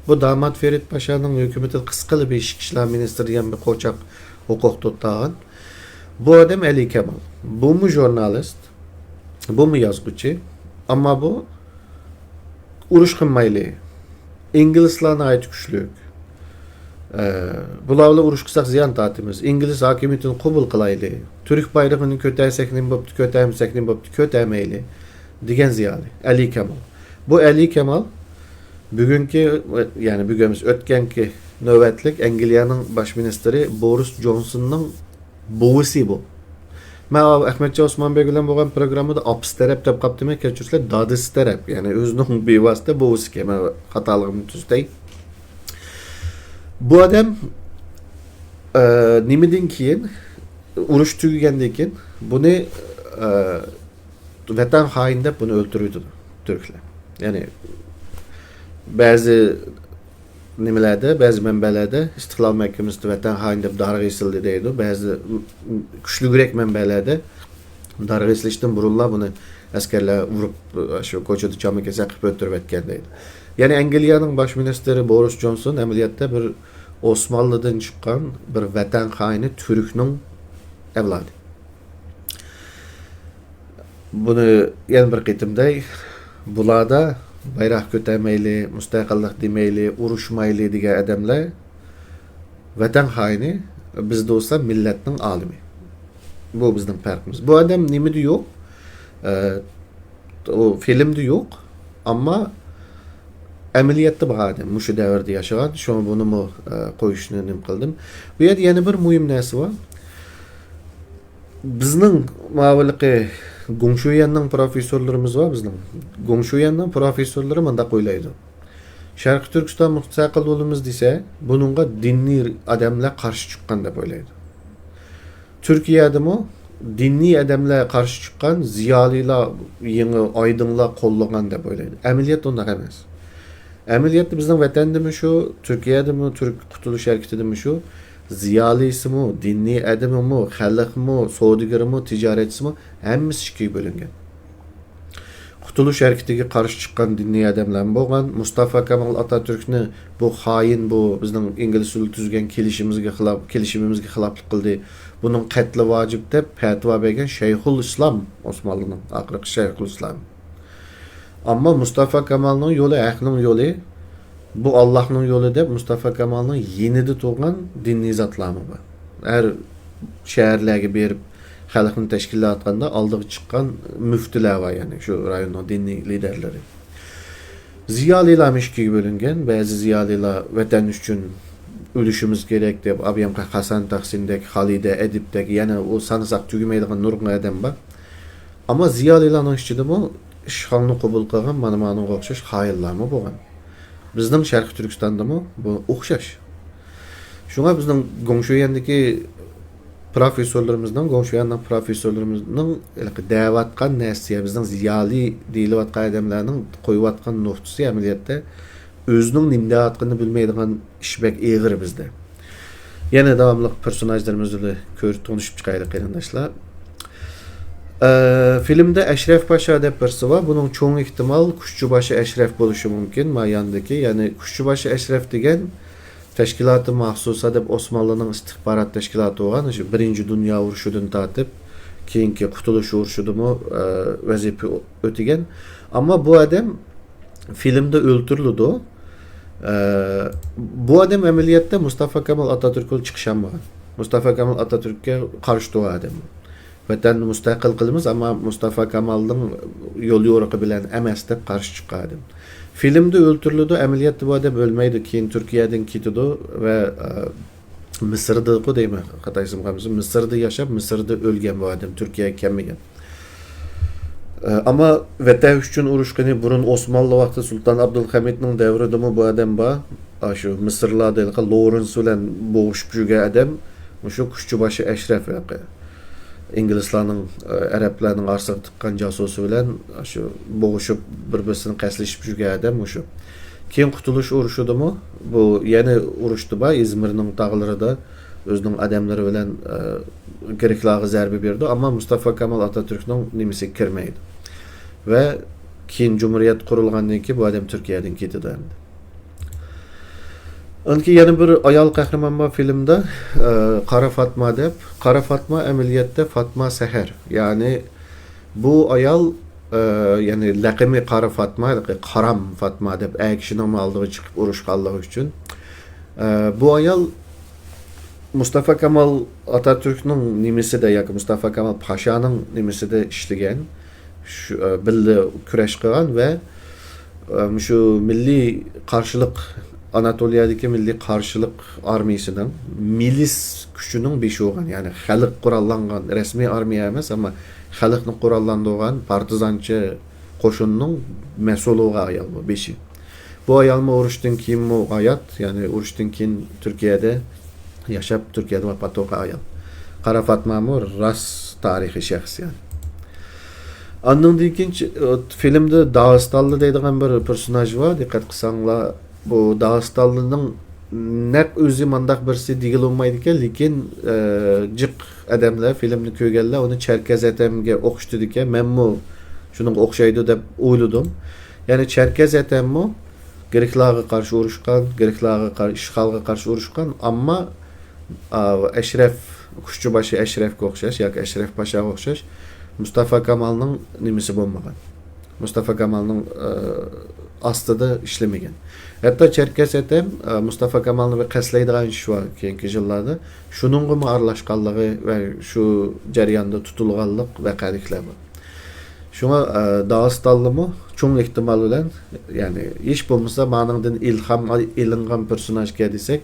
بۇ دامات فېرىد پاشانىڭ ھۆكۈمىتىدە قىسقىلا بىر ئىچكى ئىشلار مىنىستىرى دېگەن بىر قوچاق ھوقۇق تۇتقان. بۇ ئادەم ئەلى كامال. بۇمۇ ژۇرنالىست، بۇمۇ يازغۇچى. ئەمما بۇ ئۇرۇش قىلمايلى. ئىنگلىزلار ناھايىتى كۈچلۈك. ئە، بۇلار بىلەن ئۇرۇش قىلساق زىيان تارتىمىز. ئىنگلىز ھاكىمىيىتىنى قوبۇل قىلايلى. تۈرك بايرىقىنى كۆتەرسەك نېمە بوپتۇ، كۆتەرمىسەك نېمە بوپتۇ، كۆتەرمەيلى، دېگەن زىيالىي ئەلى كامال. بۇ ئەلى كامال بۈگۈنكى، يەنى بۈگۈن ئەمەس، ئۆتكەنكى نۆۋەتلىك ئەنگلىيەنىڭ باش مىنىستىرى بورىس جونسوننىڭ بوۋىسى بۇ. مەن ئەخمەتجان ئوسمان بەگ بىلەن بولغان پروگراممىدا ئاپىسى تەرەپ دەپ قاپتىمەن، كەچۈرسىلەر، دادىسى تەرەپ، يەنى ئۆزىنىڭ بىۋاسىتە بوۋىسىكەن. مەن خاتالىقىمنى تۈزىتەي. بۇ ئادەم، ئە، نېمىدىن كېيىن، ئۇرۇش تۈگىگەندىن كېيىن بۇنى، ئە، ۋەتەن خائىنى دەپ بۇنى ئۆلتۈرۈۋېتىدۇ تۈركلەر. يەنى بەزى نېمىلەردە، بەزى مەنبەلەردە ئىستىقلال مەھكىمىسىدە ۋەتەن خائىنى دەپ دارغا ئېسىلدى دەيدۇ. بەزى كۈچلۈكرەك مەنبەلەردە دارغا ئېسىلىشتىن بۇرۇنلا بۇنى ئەسكەرلەر ئۇرۇپ، شۇ كوچىدا چاما كېسەك قىلىپ ئۆلتۈرۈۋەتكەن دەيدۇ. يەنى ئەنگلىيەنىڭ باش مىنىستىرى بورىس جونسون ئەمەلىيەتتە بىر ئوسمانلىدىن چىققان بىر ۋەتەن خائىنى، تۈركنىڭ ئەۋلادى. بۇنى يەنە بىر قېتىم دەي، بۇلاردا بايراق كۆتەرمەيلى، مۇستەقىللىق دېمەيلى، ئۇرۇشمايلى دېگەن ئادەملەر ۋەتەن خائىنى، بىزدە بولسا مىللەتنىڭ ئالىمى. بۇ بىزنىڭ پەرقىمىز. بۇ ئادەم نېمىدە يوق؟ ئە، ئۇ فىلىمدە يوق، ئەمما ئەمەلىيەتتە بار ئادەم، مۇشۇ دەۋردە ياشىغان، شۇڭا بۇنىمۇ، ئە، قويۇشنى نېمە قىلدىم. بۇ يەردە يەنە بىر مۇھىم نەرسە بار. بىزنىڭ ماۋۇلىقى گۇڭشۈيەننىڭ پروفېسسورلىرىمىز بار بىزنىڭ. گۇڭشۈيەننىڭ پروفېسسورلىرى مۇنداق ئويلايدۇ. شەرقىي تۈركىستان مۇستەقىل بولىمىز دېسە، بۇنىڭغا دىنىي ئادەملەر قارشى چىققان دەپ ئويلايدۇ. تۈركىيەدىمۇ دىنىي ئادەملەر قارشى چىققان، زىيالىيلار، يېڭى ئايدىڭلار قوللىغان دەپ ئويلايدۇ. ئەمەلىيەتتە ئۇنداق ئەمەس. ئەمەلىيەتتە بىزنىڭ ۋەتەندىمۇ شۇ، تۈركىيەدىمۇ، تۈرك قۇتۇلۇش ھەرىكىتىدىمۇ شۇ، زىيالىيسىمۇ، دىنىي ئادىمىمۇ، خەلقمۇ، سودىگىرىمۇ، تىجارەتچىسىمۇ، ھەممىسى ئىككىگە بۆلۈنگەن. قۇتۇلۇش ھەرىكىتىگە قارشى چىققان دىنىي ئادەملەرمۇ بولغان. مۇستافا كامال ئاتاتۈركنى بۇ خائىن، بۇ بىزنىڭ ئىنگلىز بىلەن تۈزگەن كېلىشىمىمىزگە خىلاپ، كېلىشىمىمىزگە خىلاپلىق قىلدى، بۇنىڭ قەتلى ۋاجىپ دەپ پەتىۋا بەرگەن شەيخۇل ئىسلام، ئوسمانلىنىڭ ئاخىرقى شەيخۇل ئىسلام. ئەمما مۇستافا كامالنىڭ يولى ھەقنىڭ يولى، بۇ ئاللاھنىڭ يولى دەپ مۇستافا كامالنىڭ يېنىدا تۇرغان دىنىي زاتلارمۇ بار. ھەر شەھەرلەرگە بېرىپ خەلقنى تەشكىللەۋاتقاندا ئالدىغا چىققان مۇفتىلار بار، يەنى شۇ رايوننىڭ دىنىي لىدەرلىرى. زىيالىيلار ئىككىگە بۆلۈنگەن. بەزى زىيالىيلار ۋەتەن ئۈچۈن ئۆلۈشىمىز كېرەك دەپ، ئابيامقا ھەسەن تەخسىندەك، خالىدە ئەدىبتەك، يەنە ئۇ سانىساق تۈگىمەيدىغان نۇرغۇن ئادەم بار. ئەمما زىيالىيلارنىڭ ئىچىدىمۇ ئىشغالنى قوبۇل قىلغان مانا مانىڭغا ئوخشاش خائىنلارمۇ بولغان. بىزنىڭ شەرقىي تۈركىستاندىمۇ بۇ ئوخشاش. شۇڭا بىزنىڭ گۇڭشۈيەندىكى پروفېسسورلىرىمىزنىڭ، گۇڭشۈيەننىڭ پروفېسسورلىرىمىزنىڭ ھېلىقى دەۋاتقان نەرسىسى، بىزنىڭ زىيالىي دېيىلىۋاتقان ئادەملەرنىڭ قويۇۋاتقان نۇقتىسى ئەمەلىيەتتە ئۆزىنىڭ نېمە دەۋاتقىنىنى بىلمەيدىغان ئىش بەك ئېغىر بىزدە. يەنە داۋاملىق پېرسوناژلىرىمىز بىلەن كۆرۈپ تونۇشۇپ چىقايلى، قېرىنداشلار. ئە، فىلىمدە ئەشرەف پاشا دەپ بىرسى بار. بۇنىڭ چوڭ ئېھتىمال كۈشچۈباشى ئەشرەف بولۇشى مۇمكىن، ماياندىكى. يەنى كۈشچۈباشى ئەشرەف دېگەن تەشكىلاتى مەخسۇسا دەپ ئوسمانلىنىڭ ئىستىخبارات تەشكىلاتى بولغان، شۇ بىرىنچى دۇنيا ئۇرۇشىدىن تارتىپ كېيىنكى قۇتۇلۇش ئۇرۇشىدىمۇ، ئە، ۋەزىپە ئۆتىگەن. ئەمما بۇ ئادەم فىلىمدا ئۆلتۈرۈلىدۇ. ئە، بۇ ئادەم ئەمەلىيەتتە مۇستافا كامال ئاتاتۈرك بىلەن چىقىشالمىغان. مۇستافا كامال ئاتاتۈرككە قارشى تۇرغان ئادەم. ۋەتەننى مۇستەقىل قىلىمىز، ئەمما مۇستافا كامالنىڭ يول يورۇقى بىلەن ئەمەس دەپ قارشى چىققان ئادەم. فىلىمدا ئۆلتۈرۈلىدۇ، ئەمەلىيەتتە بۇ ئادەم ئۆلمەيدۇ، كېيىن تۈركىيەدىن كېتىدۇ ۋە، ئە، مىسىردىغۇ دەيمەن، خاتا ئېسىمگە قالمىسا، مىسىردا ياشاپ، مىسىردا ئۆلگەن بۇ ئادەم، تۈركىيەگە كەلمىگەن. ئە، ئەمما ۋەتەن ئۈچۈن ئۇرۇشقىنى بۇرۇن ئوسمانلى ۋاقتى سۇلتان ئابدۇلھەمىدنىڭ دەۋرىدىمۇ بۇ ئادەم بار. ئاشۇ مىسىرلاردا ھېلىقى لورېنس بىلەن بوغۇشۇپ يۈرگەن ئادەم، مۇشۇ كۈشچۈباشى ئەشرەف ھېلىقى. ئىنگلىزلارنىڭ، ئە، ئەرەبلەرنىڭ ئارىسىغا تىققان جاسۇسى بىلەن ئاشۇ بوغۇشۇپ، بىر-بىرسىنى قەستلىشىپ يۈرگەن ئادەم مۇشۇ. كېيىن قۇتۇلۇش ئۇرۇشىدىمۇ بۇ يەنە ئۇرۇشتا بار، ئىزمىرنىڭ تاغلىرىدا ئۆزىنىڭ ئادەملىرى بىلەن، ئە، گرېكلارغا زەربە بېرىدۇ، ئەمما مۇستافا كامال ئاتاتۈركنىڭ نېمىسىگە كىرمەيدۇ. ۋە كېيىن جۇمھۇرىيەت قۇرۇلغاندىن كېيىن بۇ ئادەم تۈركىيەدىن كېتىدۇ ئەمدى. ئاندىن كېيىن يەنە بىر ئايال قەھرىمان بار فىلىمدا، ئە، قارا فاتما دەپ. قارا فاتما ئەمەلىيەتتە فاتما سەھەر. يەنى بۇ ئايال، ئە، يەنى لەقىمى قارا فاتما، قارام فاتما دەپ ئەر كىشىنىڭمۇ ئالدىغا چىقىپ ئۇرۇشقانلىقى ئۈچۈن. ئە، بۇ ئايال مۇستافا كامال ئاتاتۈركنىڭ نېمىسىدە ياكى مۇستافا كامال پاشانىڭ نېمىسىدە ئىشلىگەن، شۇ، ئە، بىللە كۈرەش قىلغان ۋە، ئە، مۇشۇ مىللىي قارشىلىق، ئاناتولىيەدىكى مىللىي قارشىلىق ئارمىيىسىنىڭ مىلىس كۈچىنىڭ بېشى بولغان، يەنى خەلق قوراللانغان، رەسمىي ئارمىيە ئەمەس، ئەمما خەلقنى قوراللاندۇرغان پارتىزانچى قوشۇننىڭ مەسئۇلى بولغان ئايال بۇ، بېشى. بۇ ئايالمۇ ئۇرۇشتىن كېيىنمۇ ھايات، يەنى ئۇرۇشتىن كېيىن تۈركىيەدە ياشاپ، تۈركىيەدە ۋاپات بولغان ئايال. قارا فاتمامۇ راست تارىخىي شەخس، يەنى. ئاندىن كېيىن چ-، فىلىمدا داغىستانلى دەيدىغان بىر پېرسوناژ بار، دىققەت قىلساڭلار، بۇ داغىستانلىنىڭ نەق ئۆزى مانداق بىرسى دېگىلى بولمايدىكەن، لېكىن، ئە، جىق ئادەملەر، فىلىمنى كۆرگەنلەر ئۇنى چەركەز ئەتەمگە ئوخشىتىدىكەن، مەنمۇ شۇنىڭغا ئوخشايدۇ دەپ ئويلىدىم. يەنى چەركەز ئەتەممۇ گرېكلارغا قارشى ئۇرۇشقان، گرېكلارغا قار-، ئىشغالغا قارشى ئۇرۇشقان، ئەمما، ئا، ئەشرەف، كۈشچۈباشى ئەشرەفكە ئوخشاش ياكى ئەشرەف پاشاغا ئوخشاش مۇستافا كامالنىڭ نېمىسى بولمىغان. مۇستافا كامالنىڭ، ئا، ئاستىدا ئىشلىمىگەن. ھەتتا چەركەز ئەتەم، ئا، مۇستافا كامالنى بىر قەستلەيدىغان ئىش بار كېيىنكى يىللاردا. شۇنىڭغىمۇ ئارىلاشقانلىقى ۋە شۇ جەرياندا تۇتۇلغانلىق ۋەقەلىكلەر بار. شۇڭا، ئە، داغىستانلىمۇ چوڭ ئېھتىمال بىلەن، يەنى ھېچ بولمىسا مانىڭدىن ئىلھام ئېلىنغان پېرسوناژكەن دېسەك،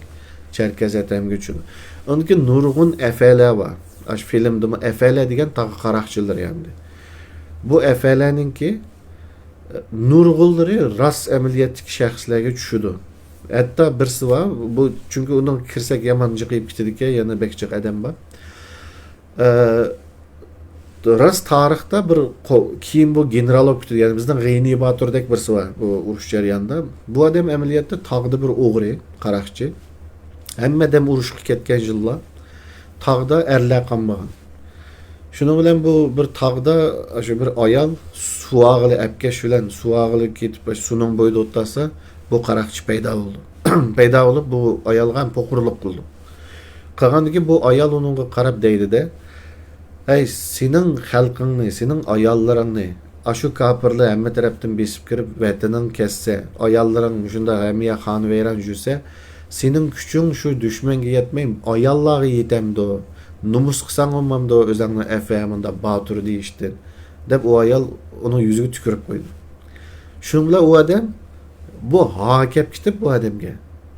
چەركەز ئەتەمگە چۈشىدۇ. ئاندىن كېيىن نۇرغۇن ئەفەلەر بار. ئاشۇ فىلىمدىمۇ ئەفەلە دېگەن تاغ قاراقچىلىرى ئەمدى. بۇ ئەفەلەنىڭكى، ئە، نۇرغۇنلىرى راست ئەمەلىيەتتىكى شەخسلەرگە چۈشىدۇ. ھەتتا بىرسى بار، بۇ، چۈنكى ئۇنىڭغا كىرسەك يامان جىقىيىپ كېتىدىكەن، يەنە بەك جىق ئادەم بار. ئە، راست تارىختا بىر قو-، كېيىن بۇ گېنېرال بولۇپ كېتىدۇ. يەنى بىزنىڭ غېنى باتۇردەك بىرسى بار بۇ ئۇرۇش جەريانىدا. بۇ ئادەم ئەمەلىيەتتە تاغدا بىر ئوغرى، قاراقچى. ھەممە ئادەم ئۇرۇشقا كەتكەن يىللار. تاغدا ئەرلەر قالمىغان. شۇنىڭ بىلەن بۇ بىر تاغدا شۇ بىر ئايال سۇ ئاغىلى ئەپكەش بىلەن سۇ ئاغىلى كېتىپ، سۇنىڭ بويىدا ئولتۇرسا، بۇ قاراقچى پەيدا بولىدۇ. پەيدا بولۇپ، بۇ ئايالغا ھەم پوقۇرلۇق قىلىدۇ. قىلغاندىن كېيىن بۇ ئايال ئۇنىڭغا قاراپ دەيدۇ-دە، «ھەي، سېنىڭ خەلقىڭنى، سېنىڭ ئاياللىرىڭنى ئاشۇ كاپىرلار ھەممە تەرەپتىن بېسىپ كىرىپ، ۋەتىنىڭ كەتسە، ئاياللىرىڭ مۇشۇنداق ھەممە يەر خانىۋەيران يۈرسە، سېنىڭ كۈچۈڭ شۇ دۈشمەنگە يەتمەي، ئاياللارغا يېتەمدۇ؟ نومۇس قىلساڭ بولمامدۇ ئۆزۈڭنى ئەفە مۇنداق باتۇر دېيىشتىن؟» دەپ، ئۇ ئايال ئۇنىڭ يۈزىگە تۈكۈرۈپ قويدى. شۇنىڭ بىلەن ئۇ ئادەم، بۇ ھا كەپ كېتىپ بۇ ئادەمگە.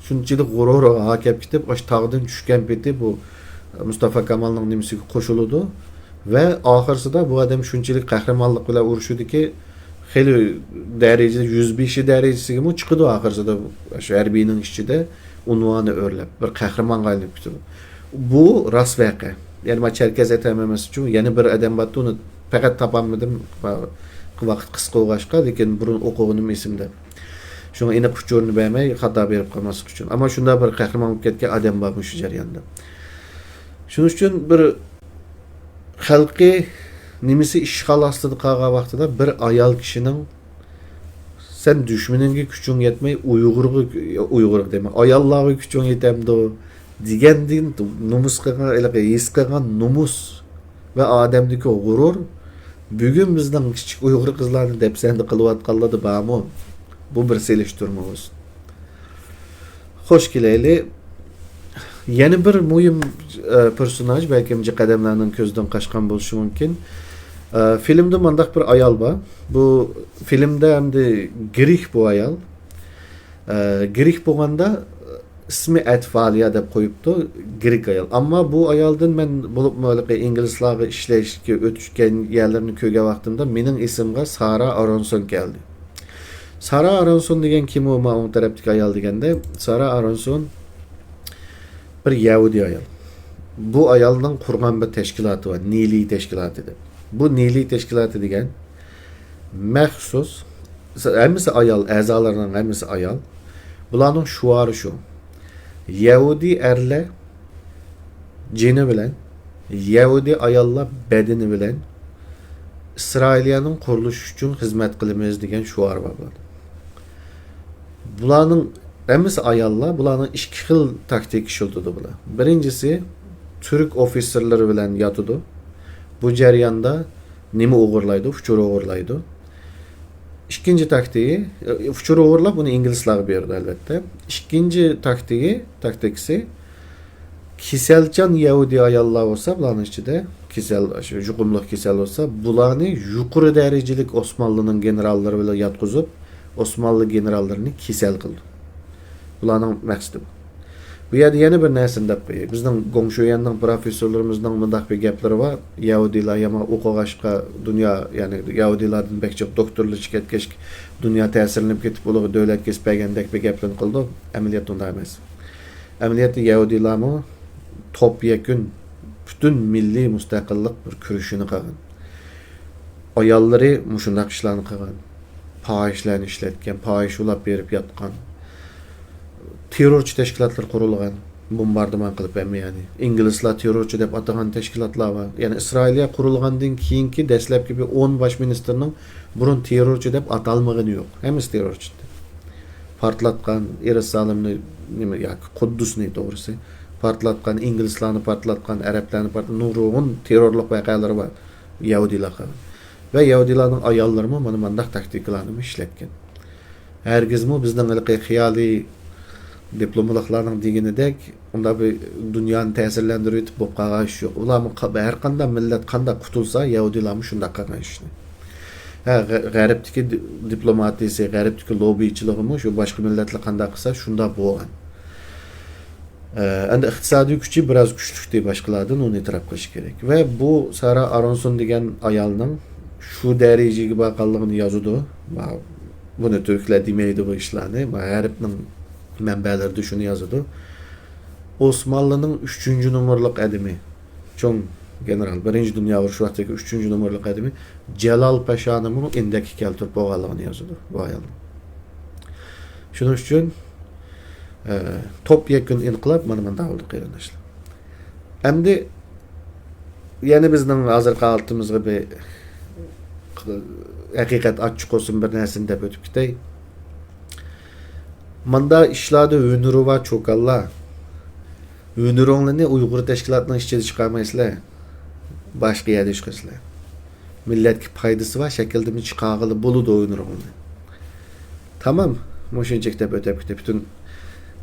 شۇنچىلىك غۇرۇرى ھا كەپ كېتىپ، ئاشۇ تاغدىن چۈشكەن پېتى بۇ مۇستافا كامالنىڭ نېمىسىگە قوشۇلىدۇ. ۋە ئاخىرسىدا بۇ ئادەم شۇنچىلىك قەھرىمانلىق بىلەن ئۇرۇشىدۇكى، خېلى دەرىجە، يۈزبېشى دەرىجىسىگىمۇ چىقىدۇ ئاخىرسىدا، شۇ ھەربىينىڭ ئىچىدە ئۇنۋانى ئۆرلەپ، بىر قەھرىمانغا ئايلىنىپ كېتىدۇ. بۇ راست ۋەقە. يەنى ما چەركەز ئەتەم ئەمەس ئۈچۈن يەنە بىر ئادەم بارتى، ئۇنى پەقەت تاپالمىدىم، ۋاقىت قىسقا بولغاچقا، لېكىن بۇرۇن ئوقۇغىنىم ئېسىمدە. شۇڭا ئېنىق ئۇچۇرىنى بەرمەي، خاتا بېرىپ قالماسلىق ئۈچۈن. ئەمما شۇنداق بىر قەھرىمان بولۇپ كەتكەن ئادەم بار مۇشۇ جەرياندا. شۇنىڭ ئۈچۈن بىر خەلقى نېمىسى ئىشغال ئاستىدا قالغان ۋاقتىدا بىر ئايال كىشىنىڭ، «سەن دۈشمىنىڭگە كۈچۈڭ يەتمەي، ئۇيغۇرغا، ئۇيغۇرغا دەيمەن، ئاياللارغا كۈچۈڭ يېتەمدۇ؟» دېگەندىن نومۇس قىلغان، ھېلىقى ھېس قىلغان نومۇس ۋە ئادەمدىكى غۇرۇر بۈگۈن بىزنىڭ كىچىك ئۇيغۇر قىزلارنى دەپسەندە قىلىۋاتقانلاردا بارمۇ؟ بۇ بىر سېلىشتۇرما بولسۇن. خوش كېلەيلى. يەنە بىر مۇھىم، ئە، پېرسوناژ، بەلكىم جىق ئادەملەرنىڭ كۆزىدىن قاچقان بولۇشى مۇمكىن. ئە، فىلىمدا مۇنداق بىر ئايال بار. بۇ فىلىمدا ئەمدى گرېك بۇ ئايال. ئە، گرېك بولغاندا ئىسمى ئەتفالىيا دەپ قويۇپتۇ، گرېك ئايال. ئەمما بۇ ئايالدىن مەن بولۇپمۇ ھېلىقى ئىنگلىزلارغا ئىشلەشكە ئۆتۈشكەن يەرلىرىنى كۆرگەن ۋاقتىمدا مېنىڭ ئېسىمغا سارا ئارونسون كەلدى. سارا ئارونسون دېگەن كىم ئۇ؟ ما ئوڭ تەرەپتىكى ئايال دېگەندە، سارا ئارونسون بىر يەھۇدىي ئايال. بۇ ئايالنىڭ قۇرغان بىر تەشكىلاتى بار، نىلى تەشكىلاتى دەپ. بۇ نىلى تەشكىلاتى دېگەن مەخسۇس، ھەممىسى ئايال، ئەزالارنىڭ ھەممىسى ئايال. بۇلارنىڭ شوئارى شۇ: يەھۇدىي ئەرلەر جېنى بىلەن، يەھۇدىي ئاياللار بەدىنى بىلەن ئىسرائىلىيەنىڭ قۇرۇلۇشى ئۈچۈن خىزمەت قىلىمىز دېگەن شوئار بار بۇلاردا. بۇلارنىڭ ھەممىسى ئاياللار، بۇلارنىڭ ئىككى خىل تاكتىكا ئىشلىتىدۇ بۇلار. بىرىنچىسى، تۈرك ئوفىتسېرلىرى بىلەن ياتىدۇ. بۇ جەرياندا نېمە ئوغرىلايدۇ؟ ئۇچۇر ئوغرىلايدۇ. ئىككىنچى تاكتىكى، ئۇچۇر ئوغرىلاپ، ئۇنى ئىنگلىزلارغا بېرىدۇ، ئەلۋەتتە. ئىككىنچى تاكتىكى، تاكتىكىسى، كېسەلچان يەھۇدىي ئاياللار بولسا، بۇلارنىڭ ئىچىدە كېسەل، شۇ يۇقۇملۇق كېسەل بولسا، بۇلارنى يۇقىرى دەرىجىلىك ئوسمانلىنىڭ گېنېراللىرى بىلەن ياتقۇزۇپ، ئوسمانلى گېنېراللىرىنى كېسەل قىلىدۇ. بۇلارنىڭ مەقسىتى بۇ. بۇ يەردە يەنە بىر نەرسىنى دەپ قوياي. بىزنىڭ گوڭشۈيۈەننىڭ پروفېسسورلىرىمىزنىڭ مۇنداق بىر گەپلىرى بار: يەھۇدىيلار يامان ئوقۇغاچقا، دۇنيا، يەنى يەھۇدىيلاردىن بەك جىق دوكتورلىرى كەتكەچ، دۇنيا تەسىرلىنىپ كېتىپ، ئۇلارغا دۆلەت كېسىپ بەرگەندەك بىر گەپلەرنى قىلىدۇ. ئەمەلىيەتتە ئۇنداق ئەمەس. ئەمەلىيەتتە يەھۇدىيلارمۇ توپ يەكۈن پۈتۈن مىللىي مۇستەقىللىق بىر كۈرىشىنى قىلغان. ئاياللىرى مۇشۇنداق ئىشلارنى قىلغان. پاھىشىلەرنى ئىشلەتكەن، پاھىشە ئۇلاپ بېرىپ ياتقان. تېررورچى تەشكىلاتلار قۇرۇلغان، بومباردىمان قىلىپ ھەممە يەرنى. ئىنگلىزلار تېررورچى دەپ ئاتىغان تەشكىلاتلار بار. يەنى ئىسرائىلىيە قۇرۇلغاندىن كېيىنكى دەسلەپكى بىر ئون باش مىنىستىرنىڭ بۇرۇن تېررورچى دەپ ئاتالمىغىنى يوق. ھەممىسى تېررورچى. پارتلاتقان، يېرۇسالىمنى، نېمە، ياكى قۇددۇسنى توغرىسى، پارتلاتقان، ئىنگلىزلارنى پارتلاتقان، ئەرەبلەرنى پارتلاتقان، نۇرغۇن تېررورلۇق ۋەقەلىرى بار يەھۇدىيلار قىلغان. ۋە يەھۇدىيلارنىڭ ئاياللىرىمۇ مانا مانداق تاكتىكىلارنىمۇ ئىشلەتكەن. ھەرگىزمۇ بىزنىڭ ھېلىقى خىيالىي دىپلوملۇقلارنىڭ دېگىنىدەك ئۇنداق بىر دۇنيانى تەسىرلەندۈرۈۋېتىپ بولۇپ قالغان ئىش يوق. ئۇلارمۇ ق-، ھەر قانداق مىللەت قانداق قۇتۇلسا، يەھۇدىيلارمۇ شۇنداق قىلغان ئىشنى. ھە، غە-، غەربتىكى دى-، دىپلوماتىيىسى، غەربتىكى لوببىچىلىقىمۇ شۇ باشقا مىللەتلەر قانداق قىلسا، شۇنداق بولغان. ئە، ئەمدى ئىقتىسادىي كۈچى بىراز كۈچلۈكتى باشقىلاردىن، ئۇنى ئېتىراپ قىلىش كېرەك. ۋە بۇ سارا ئارونسون دېگەن ئايالنىڭ شۇ دەرىجىگە بارغانلىقىنى يازىدۇ. ما-، بۇنى تۈركلەر دېمەيدۇ بۇ ئىشلارنى. ما-، غەربنىڭ مەنبەلىرىدە شۇنى يازىدۇ. ئوسمانلىنىڭ ئۈچىنچى نومۇرلۇق ئادىمى، چوڭ گېنېرال، بىرىنچى دۇنيا ئۇرۇشى ۋاقتىدىكى ئۈچىنچى نومۇرلۇق ئادىمى جالال پاشانىمۇ ئىندەككە كەلتۈرۈپ بولغانلىقىنى يازىدۇ بۇ ئايالنىڭ. شۇنىڭ ئۈچۈن، ئە، توپ يەكۈن ئىنقىلاب مانا مۇنداق بولدى، قېرىنداشلار. ئەمدى يەنە بىزنىڭ ھازىرقى ھالىتىمىزغا بىر ھەقىقەت ئاچچىق بولسۇن بىر نەرسىنى دەپ ئۆتۈپ كېتەي. ماندا ئىشلاردا ھۈنىرى بار چوكانلار، ھۈنىرىڭلارنى ئۇيغۇر تەشكىلاتىنىڭ ئىچىدە چىقارمايسىلەر. باشقا يەردە چىقىرسىلەر. مىللەتكە پايدىسى بار شەكىلدىمۇ چىقارغىلى بولىدۇ ھۈنىرىڭلارنى. تامام. مۇشۇنچىلىك دەپ ئۆتۈپ كېتىپ، پۈتۈن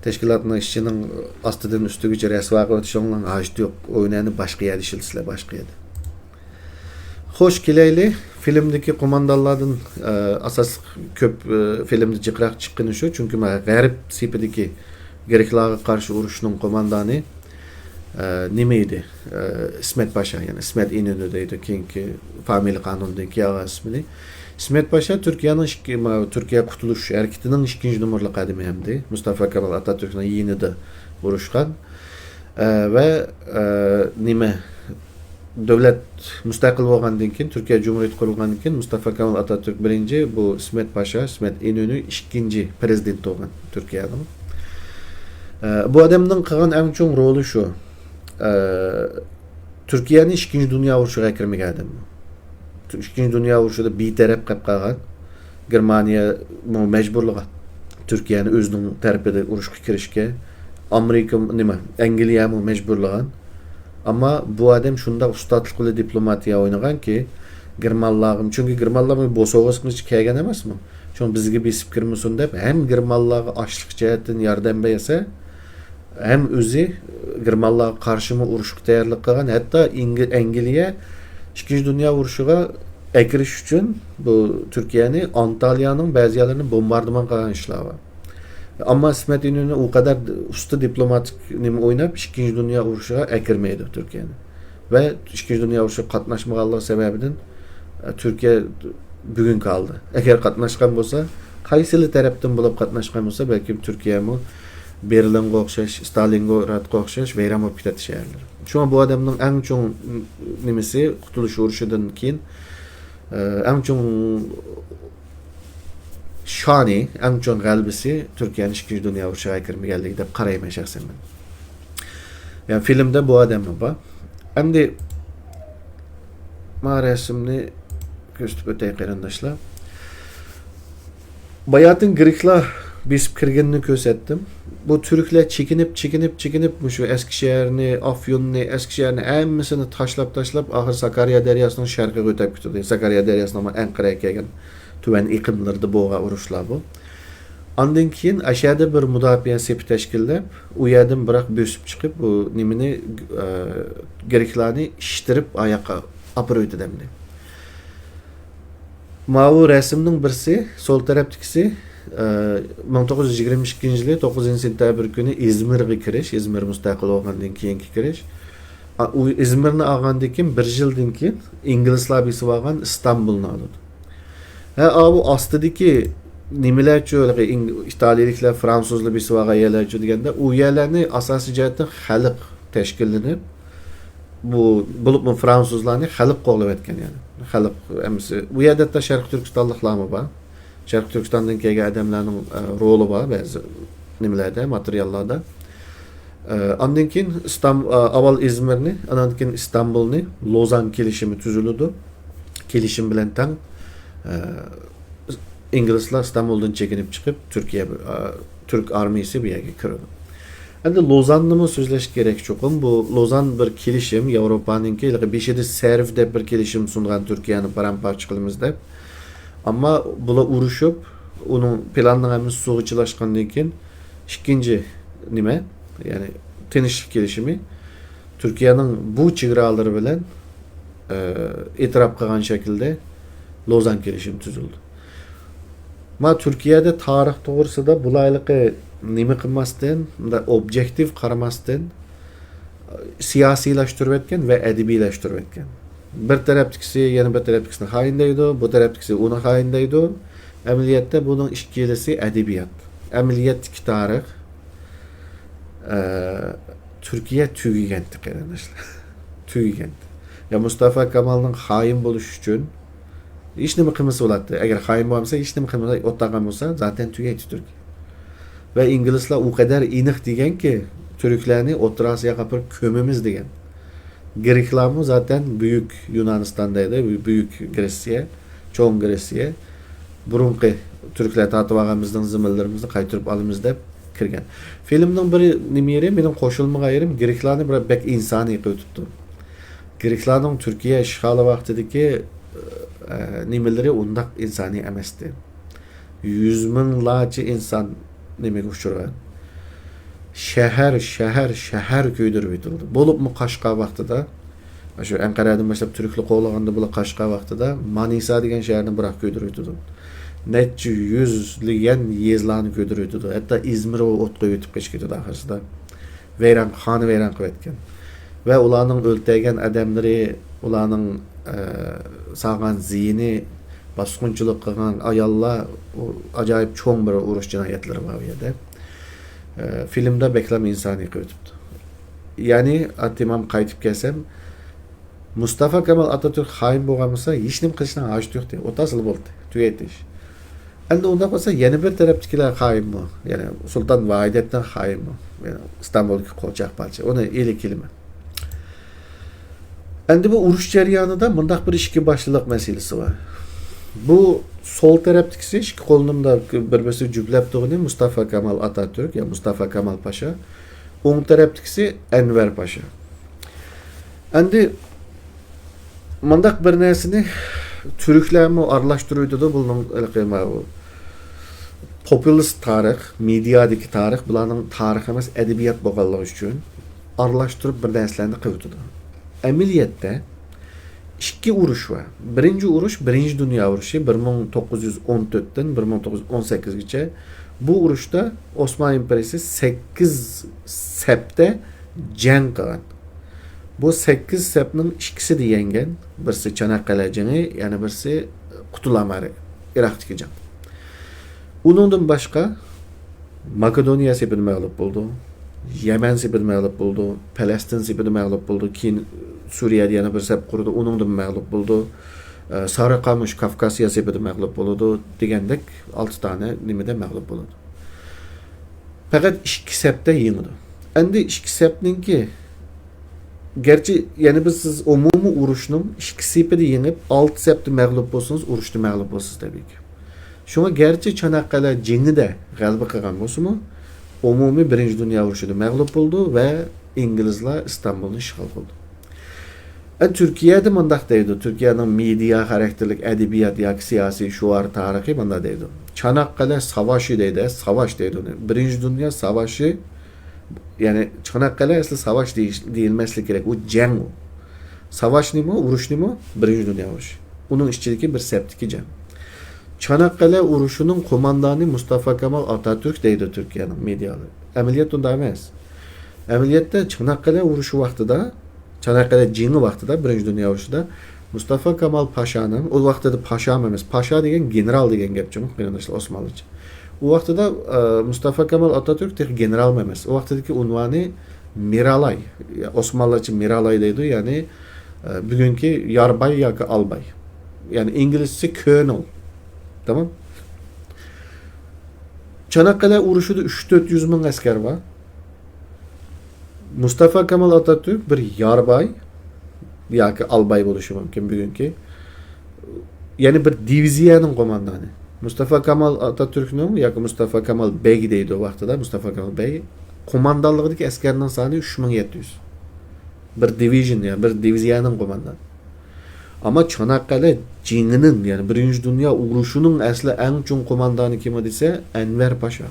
تەشكىلاتنىڭ ئىچىنىڭ ئاستىدىن ئۈستىگىچە رەسۋا قىلىۋېتىشىڭلارنىڭ ھاجىتى يوق. ئويۇننى باشقا يەردە ئىشلىتىسىلەر، باشقا يەردە. خوش، كېلەيلى. فىلىمدىكى قوماندانلاردىن، ئە، ئاساسلىق كۆپ، ئە، فىلىمدە جىقراق چىققىنى شۇ، چۈنكى مانا غەرب سېپىدىكى گرېكلارغا قارشى ئۇرۇشنىڭ قوماندانى، ئە، نېمە ئىدى؟ ئە، ئىسمەت پاشا، يەنى ئىسمەت ئىنۆنۈ دەيدۇ، كېيىنكى فامىلە قانۇنىدىن كېيىن ئالغان ئىسمىنى. ئىسمەت پاشا تۈركىيەنىڭ ئىككى-، ما-، تۈركىيە قۇتۇلۇش ھەرىكىتىنىڭ ئىككىنچى نومۇرلۇق ئادىمى ئەمدى. مۇستافا كامال ئاتاتۈركنىڭ يېنىدا ئۇرۇشقان. ئە، ۋە، ئە، نېمە، دۆلەت مۇستەقىل بولغاندىن كېيىن، تۈركىيە جۇمھۇرىيىتى قۇرۇلغاندىن كېيىن مۇستافا كامال ئاتاتۈرك بىرىنچى، بۇ ئىسمەت پاشا، ئىسمەت ئىنۆنۈ ئىككىنچى پىرېزىدېنت بولغان تۈركىيەنىڭ. ئە، بۇ ئادەمنىڭ قىلغان ئەڭ چوڭ رولى شۇ. ئە، تۈركىيەنى ئىككىنچى دۇنيا ئۇرۇشىغا ئەكىرمىگەن ئادەم. ئىككىنچى دۇنيا ئۇرۇشىدا بىتەرەپ قېلىپ قالغان. گېرمانىيەمۇ مەجبۇرلىغان تۈركىيەنى ئۆزىنىڭ تەرىپىدە ئۇرۇشقا كىرىشكە. ئامېرىكا، نېمە، ئەنگلىيەمۇ مەجبۇرلىغان. ئەمما بۇ ئادەم شۇنداق ئۇستاتلىق بىلەن دىپلوماتىيە ئوينىغانكى، گېرمانلارغىمۇ، چۈنكى گېرمانلارمۇ بوسوغىسقىچە كەلگەن ئەمەسمۇ. شۇڭا بىزگە بېسىپ كىرمىسۇن دەپ، ھەم گېرمانلارغا ئاشلىق جەھەتتىن ياردەم بەرسە، ھەم ئۆزى گېرمانلارغا قارشىمۇ ئۇرۇشقا تەييارلىق قىلغان، ھەتتا ئىنگ-، ئەنگلىيە ئىككىنچى دۇنيا ئۇرۇشىغا ئەكىرىش ئۈچۈن بۇ تۈركىيەنى، ئانتالىيانىڭ بەزى يەرلىرىنى بومباردىمان قىلغان ئىشلار بار. ئەمما ئىسمەت ئىنۆنۈ ئۇ قەدەر ئۇستا دىپلوماتىك نېمە ئويناپ، ئىككىنچى دۇنيا ئۇرۇشىغا ئەكىرمەيدۇ تۈركىيەنى. ۋە ئىككىنچى دۇنيا ئۇرۇشىغا قاتناشمىغانلىقى سەۋەبىدىن، ئە، تۈركىيە بۈگۈنكى ھالدا. ئەگەر قاتناشقان بولسا، قايسىلا تەرەپتىن بولۇپ قاتناشقان بولسا، بەلكىم تۈركىيەمۇ بېرلىنغا ئوخشاش، ستالىنگرادقا ئوخشاش ۋەيران بولۇپ كېتەتتى شەھەرلىرى. شۇڭا بۇ ئادەمنىڭ ئەڭ چوڭ نېمىسى، قۇتۇلۇش ئۇرۇشىدىن كېيىن، ئە، ئەڭ چوڭ شانى، ئەڭ چوڭ غەلىبىسى تۈركىيەنىڭ ئىككىنچى دۇنيا ئۇرۇشىغا كىرمىگەنلىكى دەپ قارايمەن شەخسەن مەن. يەنى فىلىمدە بۇ ئادەممۇ بار. ئەمدى ما رەسىمنى كۆرسىتىپ ئۆتەي، قېرىنداشلار. باياتىن گرېكلار بېسىپ كىرگىنىنى كۆرسەتتىم. بۇ تۈركلەر چېكىنىپ، چېكىنىپ، چېكىنىپ، مۇشۇ ئەسكىشەھەرنى، ئافيوننى، ئەسكىشەھەرنى ھەممىسىنى تاشلاپ، تاشلاپ، ئاخىر ساكاريا دەرياسىنىڭ شەرقىگە ئۆتۈپ كېتىدۇ. ساكاريا دەرياسىنىڭ ئەنقەرەگە كەلگەن تۆۋەن ئېقىنلىرىدا بولغان ئۇرۇشلار بۇ. ئاندىن كېيىن ئەشەدە بىر مۇداپىئە سېپى تەشكىللەپ، ئۇ يەردىن بىراق بۆسۈپ چىقىپ، بۇ نېمىنى، ئە، گرېكلارنى ئىشتىرىپ، ئاياققا ئاپىرىۋېتىدۇ ئەمدى. ماۋۇ رەسىمنىڭ بىرسى، سول تەرەپتىكىسى، ئە، مىڭ توققۇز يۈز يىگىرمە ئىككىنچى يىلى توققۇزىنچى سېنتەبىر كۈنى ئىزمىرغا كىرىش، ئىزمىر مۇستەقىل بولغاندىن كېيىنكى كىرىش. ئا، ئۇ ئىزمىرنى ئالغاندىن كېيىن، بىر يىلدىن كېيىن ئىنگلىزلار بېسىۋالغان ئىستانبۇلنى ئالىدۇ. ھە، ئاۋۇ ئاستىدىكى نېمىلەرچۇ، ھېلىقى ئىتالىيىلىكلەر، فرانسۇزلار بېسىۋالغان يەرلەرچۇ دېگەندە، ئۇ يەرلەرنى ئاساسىي جەھەتتىن خەلق تەشكىللىنىپ، بۇ، بولۇپمۇ فرانسۇزلارنى خەلق قوغلاۋەتكەن، يەنى. خەلق ھەممىسى. بۇ يەردە ھەتتا شەرقىي تۈركىستانلىقلارمۇ بار. شەرقىي تۈركىستاندىن كەلگەن ئادەملەرنىڭ، ئە، رولى بار بەزى نېمىلەردە، ماتېرىياللاردا. ئە، ئاندىن كېيىن ئىستان-، ئە، ئاۋۋال ئىزمىرنى، ئاندىن كېيىن ئىستانبۇلنى، لوزان كېلىشىمى تۈزۈلىدۇ. كېلىشىم بىلەن تەڭ، ئە، ئىنگلىزلار ئىستانبۇلدىن چېكىنىپ چىقىپ، تۈركىيە، ئە، تۈرك ئارمىيىسى بۇ يەرگە كىرىدۇ. ئەمدى لوزاننىمۇ سۆزلەش كېرەك چوقۇم. بۇ لوزان بىر كېلىشىم، ياۋروپانىڭكى، ھېلىقى بېشىدا سەرف دەپ بىر كېلىشىم سۇنغان، تۈركىيەنى پارام-پارچە قىلىمىز دەپ. ئەمما بۇلار ئۇرۇشۇپ، ئۇنىڭ پىلاننىڭ ھەممىسى سۇغا چىلاشقاندىن كېيىن، ئىككىنچى نېمە، يەنى تىنچلىق كېلىشىمى، تۈركىيەنىڭ بۇ چېگرالىرى بىلەن، ئە، ئېتىراپ قىلغان شەكىلدە لوزان كېلىشىمى تۈزۈلدى. ما تۈركىيەدە تارىخ توغرىسىدا بۇلار ھېلىقى نېمە قىلماستىن، مۇنداق ئوبيېكتىپ قارىماستىن، سىياسىيلاشتۇرۇۋەتكەن ۋە ئەدەبىيلەشتۈرۈۋەتكەن. بىر تەرەپتىكىسى يەنە بىر تەرەپتىكىسىنى خائىن دەيدۇ، بۇ تەرەپتىكىسى ئۇنى خائىن دەيدۇ. ئەمەلىيەتتە بۇنىڭ ئىككىلىسى ئەدەبىيات. ئەمەلىيەتتىكى تارىخ، ئە، تۈركىيە تۈگىگەنتى، قېرىنداشلار. تۈگىگەنتى. يا مۇستافا كامالنىڭ خائىن بولۇشى ئۈچۈن ھېچنېمە قىلمىسا بولاتتى. ئەگەر خائىن بولمىسا، ھېچنېمە قىلمىسا، ئولتۇرغان بولسا، زاتەن تۈگەيتتى تۈركىيە. ۋە ئىنگلىزلار ئۇ قەدەر ئېنىق دېگەنكى، تۈركلەرنى ئوتتۇرا ئاسىياغا ئاپىرىپ كۆمىمىز دېگەن. گرېكلارمۇ زاتەن بۈيۈك يۇنانىستان دەيدۇ، بۈيۈك گرېتسىيە، چوڭ گرېتسىيە، بۇرۇنقى تۈركلەر تارتىۋالغان بىزنىڭ زېمىنلىرىمىزنى قايتۇرۇپ ئالىمىز دەپ كىرگەن. فىلىمنىڭ بىر نېمە يېرى، مېنىڭ قوشۇلمىغان يېرىم، گرېكلارنى بىر بەك ئىنسانىي قىلىۋېتىپتۇ. گرېكلارنىڭ تۈركىيە ئىشغالى ۋاقتىدىكى، ئە، نېمىلىرى ئۇنداق ئىنسانىي ئەمەستى. يۈز مىڭلارچە ئىنسان نېمىگە ئۇچرىغان. شەھەر، شەھەر، شەھەر كۆيدۈرۈپ ئېتىلدى. بولۇپمۇ قاشقار ۋاقتىدا، شۇ ئەنقەرەدىن باشلاپ تۈركلەر قوغلىغاندا، بۇلار قاشقار ۋاقتىدا مانىسا دېگەن شەھەرنى بىراق كۆيدۈرۈپ ئېتىدۇ. نەچچە يۈزلىگەن يېزىلارنى كۆيدۈرۈپ ئېتىدۇ. ھەتتا ئىزمىر ئوتقا ئۆتۈپ قېچىپ كېتىدۇ ئاخىرسىدا. ۋەيران، خانە ۋەيران قىلىۋەتكەن. ۋە ئۇلارنىڭ ئۆلتۈرگەن ئادەملىرى، ئۇلارنىڭ، ئە، سالغان زىيىنى، باسقۇنچىلىق قىلغان ئاياللار، ئۇ ئاجايىپ چوڭ بىر ئۇرۇش جىنايەتلىرى بار ئۇ يەردە. ئە، فىلىمدا بەكلا ئىنسانىي قىلىۋېتىپتۇ. يەنى، ئاتىمام قايتىپ كەلسەم، مۇستافا كامال ئاتاتۈرك خائىن بولغان بولسا، ھېچنېمە قىلىشنىڭ ھاجىتى يوقتى. ئوتاسىلا بولدى. تۈگەيتتى ئىش. ئەمدى ئۇنداق بولسا، يەنە بىر تەرەپتىكىلەر خائىنمۇ؟ يەنى سۇلتان ۋاھىدەتتىن خائىنمۇ؟ يەنى ئىستانبۇلدىكى قوچاق پالچى. ئۇنى ئېلىپ كېلىمەن. ئەمدى بۇ ئۇرۇش جەريانىدا مۇنداق بىر ئىككى باشلىق مەسىلىسى بار. بۇ سول تەرەپتىكىسى ئىككى قولىنى مۇنداق بىر-بىرسىگە جۈپلەپ تۇرغىنى مۇستافا كامال ئاتاتۈرك يا مۇستافا كامال پاشا. ئوڭ تەرەپتىكىسى ئەنۋەر پاشا. ئەمدى مۇنداق بىر نەرسىنى تۈركلەرمۇ ئارىلاشتۇرۇۋېتىدۇ. بۇنىڭ ھېلىقى ماۋۇ پوپۇلىست تارىخ، مېدىيادىكى تارىخ، بۇلارنىڭ تارىخ ئەمەس، ئەدەبىيات بولغانلىقى ئۈچۈن ئارىلاشتۇرۇپ بىر نەرسىلەرنى قىلىۋېتىدۇ. ئەمەلىيەتتە ئىككى ئۇرۇش بار. بىرىنچى ئۇرۇش، بىرىنچى دۇنيا ئۇرۇشى، بىر مىڭ توققۇز يۈز ئون تۆتتىن بىر مىڭ توققۇز يۈز ئون سەككىزگىچە. بۇ ئۇرۇشتا ئوسمان ئىمپېرىيىسى سەككىز سەپتە جەڭ قىلغان. بۇ سەككىز سەپنىڭ ئىككىسىدە يەڭگەن. بىرسى چاناققەلە جېڭى، يەنە بىرسى قۇتۇلامارى، ئىراقتىكى جەڭ. ئۇنىڭدىن باشقا، ماكېدونىيە سېپىدە مەغلۇپ بولىدۇ، يەمەن سېپىدە مەغلۇپ بولىدۇ، پەلەستىن سېپىدە مەغلۇپ بولىدۇ، كېيىن سۈرىيەدە يەنە بىر سەپ قۇرىدۇ، ئۇنىڭدىمۇ مەغلۇپ بولىدۇ، ئە، سارىقامۇش كافكاسىيا سېپىدە مەغلۇپ بولىدۇ دېگەندەك ئالتە دانە نېمىدە مەغلۇپ بولىدۇ. پەقەت ئىككى سەپتە يېڭىدۇ. ئەمدى ئىككى سەپنىڭكى، گەرچە يەنە بىر سىز ئومۇمىي ئۇرۇشنىڭ ئىككى سېپىدە يېڭىپ، ئالتە سەپتە مەغلۇپ بولسىڭىز، ئۇرۇشتا مەغلۇپ بولىسىز تەبىئىيكى. شۇڭا گەرچە چاناققەلە جېڭىدە غەلىبە قىلغان بولسىمۇ، ئومۇمىي بىرىنچى دۇنيا ئۇرۇشىدا مەغلۇپ بولىدۇ ۋە ئىنگلىزلار ئىستانبۇلنى ئىشغال قىلىدۇ. ئە، تۈركىيەدە مۇنداق دەيدۇ، تۈركىيەنىڭ مېدىيا خاراكتېرلىك ئەدەبىيات ياكى سىياسىي شوئار تارىخى مۇنداق دەيدۇ. چاناققەلە ساۋاشى دەيدۇ، ساۋاش دەيدۇ ئۇنى. بىرىنچى دۇنيا ساۋاشى، يەنى چاناققەلە ئەسلى ساۋاش دېيىش-، دېيىلمەسلىكى كېرەك، ئۇ جەڭ ئۇ. ساۋاش نېمە؟ ئۇرۇش نېمە؟ بىرىنچى دۇنيا ئۇرۇشى. ئۇنىڭ ئىچىدىكى بىر سەپتىكى جەڭ. چاناققەلە ئۇرۇشىنىڭ قوماندانى مۇستافا كامال ئاتاتۈرك دەيدۇ تۈركىيەنىڭ مېدىيالىرى. ئەمەلىيەت ئۇنداق ئەمەس. ئەمەلىيەتتە چاناققەلە ئۇرۇشى ۋاقتىدا، چاناققەلە جېڭى ۋاقتىدا، بىرىنچى دۇنيا ئۇرۇشىدا مۇستافا كامال پاشانىڭ، ئۇ ۋاقتىدا پاشام ئەمەس، پاشا دېگەن گېنېرال دېگەن گەپ جۇمۇ، قېرىنداشلار، ئوسمانلىچە. ئۇ ۋاقتىدا، ئە، مۇستافا كامال ئاتاتۈرك تېخى گېنېرالمۇ ئەمەس. ئۇ ۋاقتىدىكى ئۇنۋانى مىرالاي، ئوسمانلىچە مىرالاي دەيدۇ، يەنى، ئە، بۈگۈنكى يارباي ياكى ئالباي. يەنى ئىنگلىزچە كۆرنېل. تامام. چاناققەلە ئۇرۇشىدا ئۈچ تۆت يۈز مىڭ ئەسكەر بار. مۇستافا كامال ئاتاتۈرك بىر يارباي ياكى ئالباي بولۇشى مۇمكىن بۈگۈنكى. يەنى بىر دىۋىزىيەنىڭ قوماندانى. مۇستافا كامال ئاتاتۈركنىڭ ياكى مۇستافا كامال بەگ دەيدۇ ۋاقتىدا، مۇستافا كامال بەگ قوماندانلىقىدىكى ئەسكەرنىڭ سانى ئۈچ مىڭ يەتتە يۈز. بىر دىۋىژن، يەنى بىر دىۋىزىيەنىڭ قوماندانى. ئەمما چاناققەلە جېڭىنىڭ، يەنى بىرىنچى دۇنيا ئۇرۇشىنىڭ ئەسلى ئەڭ چوڭ قوماندانى كىم دېسە، ئەنۋەر پاشا.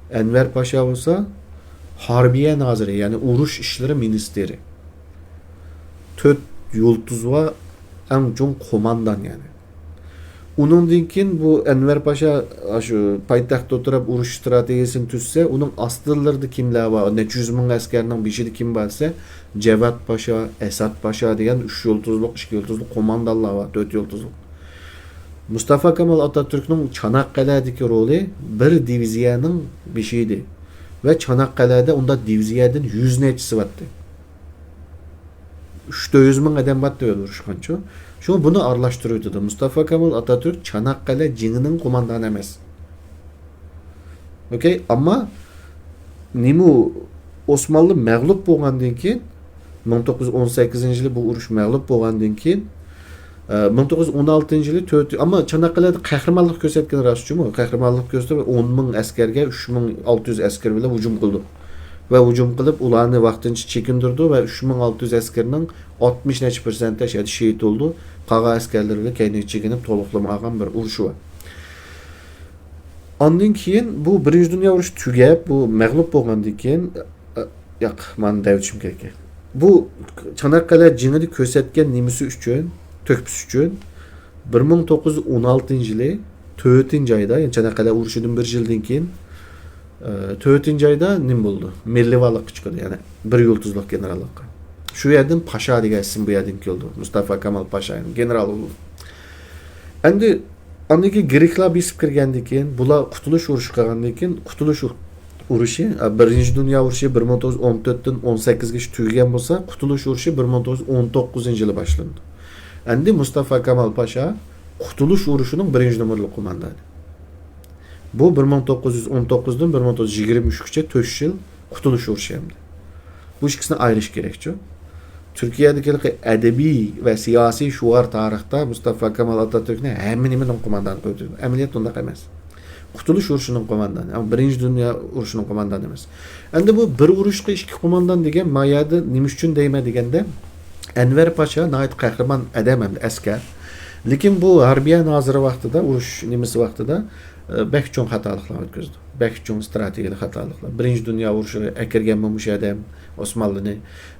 ئەنۋەر پاشا بولسا ھاربىيە نازىرى، يەنى ئۇرۇش ئىشلىرى مىنىستىرى. تۆت يۇلتۇز بار، ئەڭ چوڭ قوماندان يەنى. ئۇنىڭدىن كېيىن بۇ ئەنۋەر پاشا شۇ پايتەختتە ئولتۇرۇپ ئۇرۇش ئىستراتېگىيەسىنى تۈزسە، ئۇنىڭ ئاستىلىرىدا كىملەر بار، نەچچە يۈز مىڭ ئەسكەرنىڭ بېشىدا كىم بار دېسە، جەۋاد پاشا، ئەسەد پاشا دېگەن ئۈچ يۇلتۇزلۇق، ئىككى يۇلتۇزلۇق قوماندانلار بار، تۆت يۇلتۇزلۇق. مۇستافا كامال ئاتاتۈركنىڭ چاناققەلەدىكى رولى بىر دىۋىزىيەنىڭ بېشى ئىدى. ۋە چاناققەلەدە ئۇنداق دىۋىزىيەدىن يۈز نەچچىسى بارتتى. ئۈچ تۆت يۈز مىڭ ئادەم بارتتى ئۆلۈرۈشكەنچۇ. شۇڭا بۇنى ئارىلاشتۇرۇۋېتىدۇ. مۇستافا كامال ئاتاتۈرك چاناققەلە جېڭىنىڭ قوماندانى ئەمەس. ئوكەي، ئەمما نېمە ئوسمانلى مەغلۇپ بولغاندىن كېيىن، مىڭ توققۇز يۈز ئون سەككىزىنچى يىلى بۇ ئۇرۇش مەغلۇپ بولغاندىن كېيىن، ئە، مىڭ توققۇز يۈز ئون ئالتىنچى يىلى تۆت، ئەمما چاناققەلەدە قەھرىمانلىق كۆرسەتكەن راست جۇمۇ. قەھرىمانلىق كۆرسىتىپ، ئون مىڭ ئەسكەرگە ئۈچ مىڭ ئالتە يۈز ئەسكەر بىلەن ھۇجۇم قىلدى. ۋە ھۇجۇم قىلىپ، ئۇلارنى ۋاقتىنچە چېكىندۈردى ۋە ئۈچ مىڭ ئالتە يۈز ئەسكەرنىڭ ئاتمىش نەچچە پىرسەنتى ئاشۇ يەردە شېھىت بولدى. قالغان ئەسكەرلىرى بىلەن كەينىگە چېكىنىپ، تولۇقلىمىغان بىر ئۇرۇشى بار. ئاندىن كېيىن بۇ بىرىنچى دۇنيا ئۇرۇشى تۈگەپ، بۇ مەغلۇپ بولغاندىن كېيىن، ئە، ياق، مانا دەۋېتىشىم كېرەك. بۇ چاناققەلە جېڭىدە كۆرسەتكەن نېمىسى ئۈچۈن، تۆھپىسى ئۈچۈن، بىر مىڭ توققۇز يۈز ئون ئالتىنچى يىلى تۆتىنچى ئايدا، يەنى چاناققەلە ئۇرۇشىدىن بىر يىلدىن كېيىن، ئە، تۆتىنچى ئايدا نېمە بولىدۇ؟ مىللىۋالىققا چىقىدۇ، يەنى بىر يۇلتۇزلۇق گېنېراللىققا. شۇ يەردىن پاشا دېگەن ئىسىم بۇ يەردىن كېلىدۇ. مۇستافا كامال پاشا، يەنى گېنېرال بولىدۇ. ئەمدى ئاندىن كېيىن گرېكلار بېسىپ كىرگەندىن كېيىن، بۇلار قۇتۇلۇش ئۇرۇشى قىلغاندىن كېيىن، قۇتۇلۇش ئۇ-، ئۇرۇشى، ئە، بىرىنچى دۇنيا ئۇرۇشى بىر مىڭ توققۇز يۈز ئون تۆتتىن ئون سەككىزگىچە تۈگىگەن بولسا، قۇتۇلۇش ئۇرۇشى بىر مىڭ توققۇز يۈز ئون توققۇزىنچى يىلى باشلىنىدۇ. ئەمدى مۇستافا كامال پاشا قۇتۇلۇش ئۇرۇشىنىڭ بىرىنچى نومۇرلۇق قوماندانى. بۇ بىر مىڭ توققۇز يۈز ئون توققۇزدىن بىر مىڭ توققۇز يۈز يىگىرمە ئۈچكىچە تۆت يىل قۇتۇلۇش ئۇرۇشى ئەمدى. بۇ ئىككىسىنى ئايرىش كېرەكچۇ. تۈركىيەدىكى ھېلىقى ئەدەبىي ۋە سىياسىي شوئار تارىختا مۇستافا كامال ئاتاتۈركنى ھەممە نېمىنىڭ قوماندانى قويۇپ تۇرىدۇ. ئەمەلىيەتتە ئۇنداق ئەمەس. قۇتۇلۇش ئۇرۇشىنىڭ قوماندانى، ئەمما بىرىنچى دۇنيا ئۇرۇشىنىڭ قوماندانى ئەمەس. ئەمدى بۇ بىر ئۇرۇشقا ئىككى قوماندان دېگەن ما يەردە نېمە ئۈچۈن دەيمەن دېگەندە، ئەنۋەر پاشا ناھايىتى قەھرىمان ئادەم ھەمدە ئەسكەر. لېكىن بۇ ھاربىيە نازىرى ۋاقتىدا، ئۇرۇش نېمىسى ۋاقتىدا، ئە، بەك چوڭ خاتالىقلارنى ئۆتكۈزدى. بەك چوڭ ئىستراتېگىيەلىك خاتالىقلار. بىرىنچى دۇنيا ئۇرۇشىغا ئەكىرگەنمۇ مۇشۇ ئادەم ئوسمانلىنى.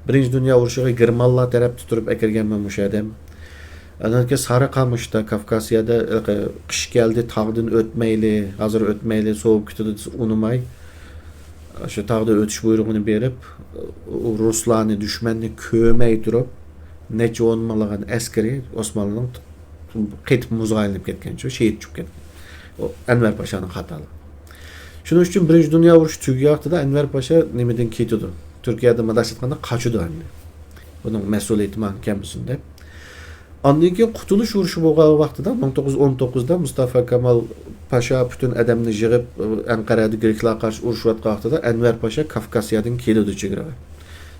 بىرىنچى دۇنيا ئۇرۇشىغا گېرمانلار تەرەپتە تۇرۇپ ئەكىرگەنمۇ مۇشۇ ئادەم. ئاندىن كېيىن سارىقامىشتا، كافكاسىيادا، ئە، قىش كەلدى، تاغدىن ئۆتمەيلى، ھازىر ئۆتمەيلى، سوۋۇپ كېتىدۇ دېسە ئۇنىماي، شۇ تاغدا ئۆتۈش بۇيرۇقىنى بېرىپ، رۇسلارنى، دۈشمەننى كۆرمەي تۇرۇپ، نەچچە ئون مىڭلىغان ئەسكىرى ئوسمانلىنىڭ قېتىپ مۇزغا ئايلىنىپ كەتكەنچۇ، شېھىت چۈشۈپ كەتكەن. ئۇ ئەنۋەر پاشانىڭ خاتالىقى. شۇنىڭ ئۈچۈن بىرىنچى دۇنيا ئۇرۇشى تۈگىگەن ۋاقتىدا ئەنۋەر پاشا نېمىدىن كېتىدۇ؟ تۈركىيەدىن مۇنداقچە ئېيتقاندا قاچىدۇ ئەمدى. بۇنىڭ مەسئۇلىيىتى ماڭا كەلمىسۇن دەپ. ئاندىن كېيىن قۇتۇلۇش ئۇرۇشى بولغان ۋاقتىدا، مىڭ توققۇز يۈز ئون توققۇزدا مۇستافا كامال پاشا پۈتۈن ئادەمنى يىغىپ، ئەنقەرەدە گرېكلارغا قارشى ئۇرۇشۇۋاتقان ۋاقتىدا ئەنۋەر پاشا كافكاسىيادىن كېلىدۇ چېگراغا.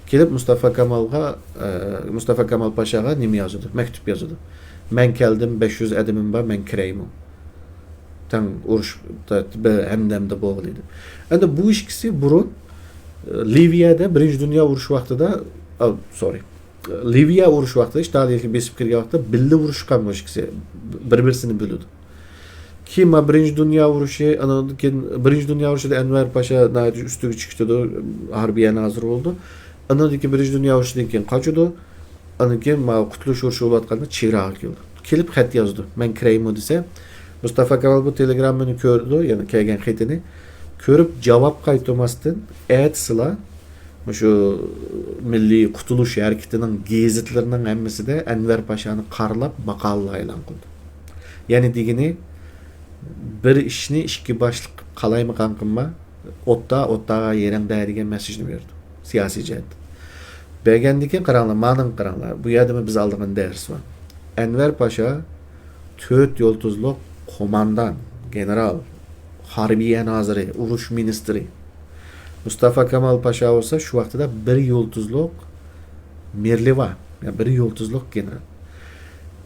كېلىپ مۇستافا كامالغا، ئە، مۇستافا كامال پاشاغا نېمە يازىدۇ؟ مەكتۇپ يازىدۇ. «مەن كەلدىم، بەش يۈز ئادىمىم بار، مەن كىرەيمۇ؟ تەڭ ئۇرۇش، بىر ھەمدەمدە بولغىلى» دەپ. ئەمدى بۇ ئىككىسى بۇرۇن، ئە، لىۋىيەدە بىرىنچى دۇنيا ئۇرۇشى ۋاقتىدا، ئا، سورى، لىۋىيە ئۇرۇش ۋاقتىدا، ئىتالىيەگە بېسىپ كىرگەن ۋاقتىدا بىللە ئۇرۇشقان بۇ ئىككىسى. بىر-بىرسىنى بىلىدۇ. كېيىن مانا بىرىنچى دۇنيا ئۇرۇشى، ئاندىن كېيىن بىرىنچى دۇنيا ئۇرۇشىدا ئەنۋەر پاشا ناھايىتى ئۈستىگە چىقىپ كېتىدۇ، ھاربىيە نازىرى بولىدۇ. ئاندىن كېيىن بىرىنچى دۇنيا ئۇرۇشىدىن كېيىن قاچىدۇ. ئاندىن كېيىن مانا قۇتۇلۇش ئۇرۇشى بولۇۋاتقاندا چېگراغا كېلىدۇ. كېلىپ خەت يازىدۇ. «مەن كىرەيمۇ؟» دېسە، مۇستافا كامال بۇ تېلېگراممىنى كۆرىدۇ، يەنى كەلگەن خېتىنى. كۆرۈپ جاۋاب قايتۇرماستىن، ئەتىسىلا مۇشۇ مىللىي قۇتۇلۇش ھەرىكىتىنىڭ گېزىتلىرىنىڭ ھەممىسىدە ئەنۋەر پاشانى قارىلاپ ماقالىلەر ئېلان قىلدى. يەنى دېگىنى، بىر ئىشنى ئىككى باشلىق قىلىپ قالايمىقان قىلما، ئوتتا، ئوتتاغا يېرىڭدە دېگەن مەسساژنى بېرىدۇ سىياسىي جەھەتتىن. بەرگەندىن كېيىن قاراڭلار، مانىڭغا قاراڭلار. بۇ يەردىمۇ بىز ئالىدىغان دەرس بار. ئەنۋەر پاشا تۆت يۇلتۇزلۇق قوماندان، گېنېرال، ھاربىيە نازىرى، ئۇرۇش مىنىستىرى. مۇستافا كامال پاشا بولسا شۇ ۋاقتىدا بىر يۇلتۇزلۇق مېرلىۋا، يا بىر يۇلتۇزلۇق گېنېرال.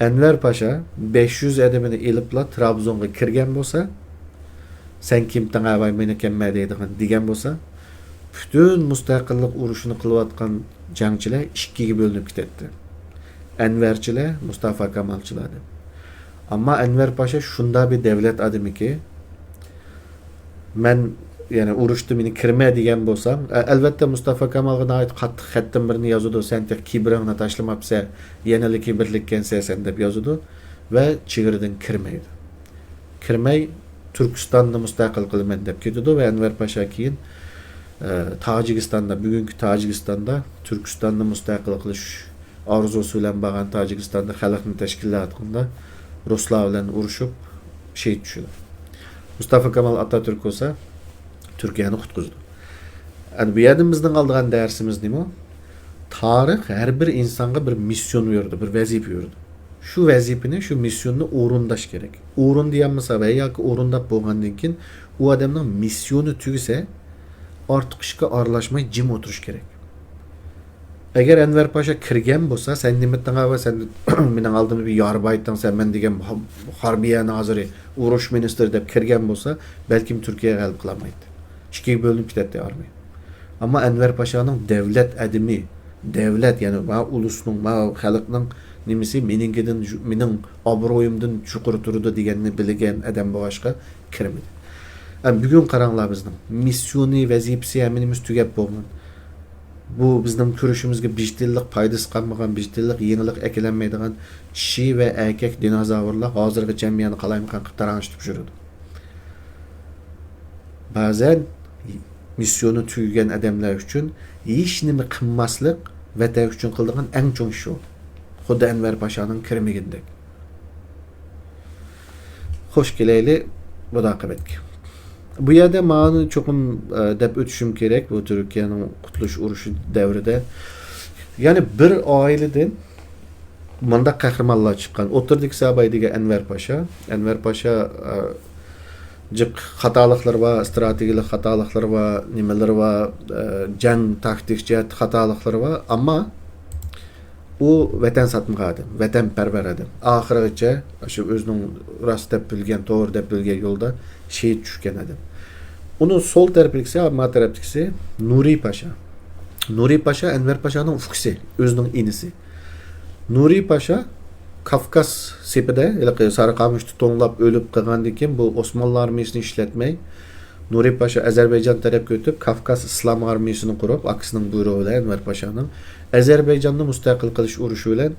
ئەنۋەر پاشا بەش يۈز ئادىمىنى ئېلىپلا ترابزونغا كىرگەن بولسا، «سەن كىمتىڭ، ھە ۋاي، مېنى كەممە» دەيدىغان دېگەن بولسا، پۈتۈن مۇستەقىللىق ئۇرۇشىنى قىلىۋاتقان جەڭچىلەر ئىككىگە بۆلۈنۈپ كېتەتتى. ئەنۋەرچىلەر، مۇستافا كامالچىلار دەپ. ئەمما ئەنۋەر پاشا شۇنداق بىر دەۋلەت ئادىمىكى، «مەن، يەنى ئۇرۇشتا مېنى كىرمە دېگەن بولساڭ»، ئە، ئەلۋەتتە، مۇستافا كامالغا ناھايىتى قاتتىق خەتتىن بىرنى يازىدۇ، «سەن تېخى كىبىرىڭنى تاشلىماپسەن، يەنىلا كىبىرلىككەنسەن سەن» دەپ يازىدۇ ۋە چېگرىدىن كىرمەيدۇ. كىرمەي، تۈركىستاننى مۇستەقىل قىلىمەن دەپ كېتىدۇ ۋە ئەنۋەر پاشا كېيىن، ئە، تاجىكىستاندا، بۈگۈنكى تاجىكىستاندا تۈركىستاننى مۇستەقىل قىلىش ئارزۇسى بىلەن بارغان، تاجىكىستاندا خەلقنى تەشكىللەۋاتقاندا رۇسلار بىلەن ئۇرۇشۇپ شېھىت چۈشىدۇ. مۇستافا كامال ئاتاتۈرك بولسا تۈركىيەنى قۇتقۇزىدۇ. ئەنە بۇ يەردىن بىزنىڭ ئالىدىغان دەرسىمىز نېمە؟ تارىخ ھەر بىر ئىنسانغا بىر مىسسىيون بېرىدۇ، بىر ۋەزىپە بېرىدۇ. شۇ ۋەزىپىنى، شۇ مىسسىيوننى ئورۇنداش كېرەك. ئورۇندىيالمىسا ۋە ياكى ئورۇنداپ بولغاندىن كېيىن ئۇ ئادەمنىڭ مىسسىيونى تۈگىسە، ئارتۇق ئىشقا ئارىلاشماي جىم ئولتۇرۇش كېرەك. ئەگەر ئەنۋەر پاشا كىرگەن بولسا، سەن نېمىتىڭ ۋە سەن مېنىڭ ئالدىمدا بىر ياربايتىڭ، سەن مەن دېگەن ھاربىيەنى ھازىر ئۇرۇش مىنىستىرى دەپ كىرگەن بولسا، بەلكىم تۈركىيە غەلىبە قىلالمايتتى. ئىككىگە بۆلۈنۈپ كېتەتتى ئارمىيە. ئەمما ئەنۋەر پاشانىڭ دەۋلەت ئادىمى، دەۋلەت، يەنى ما ئۇلۇسنىڭ، ما خەلقنىڭ نېمىسى مېنىڭكىدىن، مېنىڭ ئابرۇيۇمدىن يۇقىرى تۇرىدۇ دېگەننى بىلگەن ئادەم بولغاچقا كىرمىدى. ئەمما بۈگۈن قاراڭلار، بىزنىڭ مىسسىيونى، ۋەزىپىسى، ھەممە نېمىسى تۈگەپ بولغان. بۇ بىزنىڭ كۈرىشىمىزگە بىجتىللىق پايدىسى قالمىغان، بىجتىللىق يېڭىلىق ئەكېلەلمەيدىغان چىشى ۋە ئەركەك دىنوزاۋرلار ھازىرغىچە يەنە قالايمىقان قىلىپ تاراڭشىتىپ يۈرىدۇ. بەزەن مىسسىيونى تۈگىگەن ئادەملەر ئۈچۈن ھېچ نېمە قىلماسلىق ۋەتەن ئۈچۈن قىلىدىغان ئەڭ چوڭ ئىش ئۇ. خۇددى ئەنۋەر پاشانىڭ كىرمىگىنىدەك. خوش كېلەيلى مۇناسىۋەتكە. بۇ يەردە مانا چوقۇم، ئە، دەپ ئۆتۈشۈم كېرەك، بۇ تۈركىيەنىڭ قۇتۇلۇش ئۇرۇشى دەۋرىدە يەنە بىر ئائىلىدىن مۇنداق قەھرىمانلار چىققان. ئوتتۇرىدىكى ساباي دېگەن ئەنۋەر پاشا. ئەنۋەر پاشا، ئە، جىق خاتالىقلىرى بار، ئىستراتېگىيەلىك خاتالىقلىرى بار، نېمىلىرى بار، ئە، جەڭ تاكتىك جەھەتتە خاتالىقلىرى بار. ئەمما ئۇ ۋەتەن ساتمىغان ئادەم، ۋەتەنپەرۋەر ئادەم. ئاخىرىغىچە شۇ ئۆزىنىڭ راست دەپ بىلگەن، توغرا دەپ بىلگەن يولدا شېھىت چۈشكەن ئادەم. ئۇنىڭ سول تەرىپىدىكىسى، ما تەرەپتىكىسى نۇرى پاشا. نۇرى پاشا ئەنۋەر پاشانىڭ ئۇكىسى، ئۆزىنىڭ ئىنىسى. نۇرى پاشا كافكاز سېپىدە، ھېلىقى سارىقامۇشتا توڭلاپ ئۆلۈپ قالغاندىن كېيىن، بۇ ئوسمانلى ئارمىيىسىنى ئىشلەتمەي، نۇرى پاشا ئەزەربەيجان تەرەپكە ئۆتۈپ، كافكاز ئىسلام ئارمىيىسىنى قۇرۇپ، ئاكىسىنىڭ بۇيرۇقى بىلەن، ئەنۋەر پاشانىڭ ئەزەربەيجاننى مۇستەقىل قىلىش ئۇرۇشى بىلەن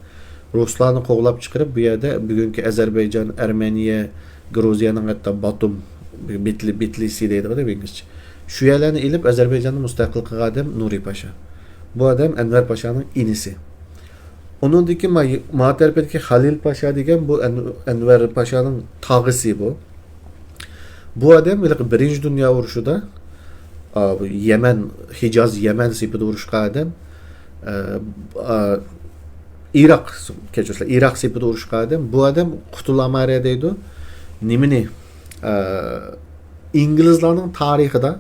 رۇسلارنى قوغلاپ چىقىرىپ، بۇ يەردە بۈگۈنكى ئەزەربەيجان، ئەرمېنىيە، گرۇزىيەنىڭ ھەتتا باتۇم، بىتلى-، بىتلىسى دەيدىغۇ دەپ ئىنگلىزچە. شۇ يەرلەرنى ئېلىپ ئەزەربەيجاننى مۇستەقىل قىلغان ئادەم نۇرى پاشا. بۇ ئادەم ئەنۋەر پاشانىڭ ئىنىسى. ئۇنىڭدىن كېيىن ما-، ما تەرىپىدىكى خەلىل پاشا دېگەن بۇ ئەن-، ئەنۋەر پاشانىڭ تاغىسى بۇ. بۇ ئادەم ھېلىقى بىرىنچى دۇنيا ئۇرۇشىدا، ئا، بۇ يەمەن، ھىجاز، يەمەن سېپىدە ئۇرۇشقان ئادەم، ئە، ئا، ئىراق، كەچۈرسىلەر، ئىراق سېپىدە ئۇرۇشقان ئادەم. بۇ ئادەم قۇتۇل ئامارە دەيدۇ. نېمىنى؟ ئە، ئىنگلىزلارنىڭ تارىخىدا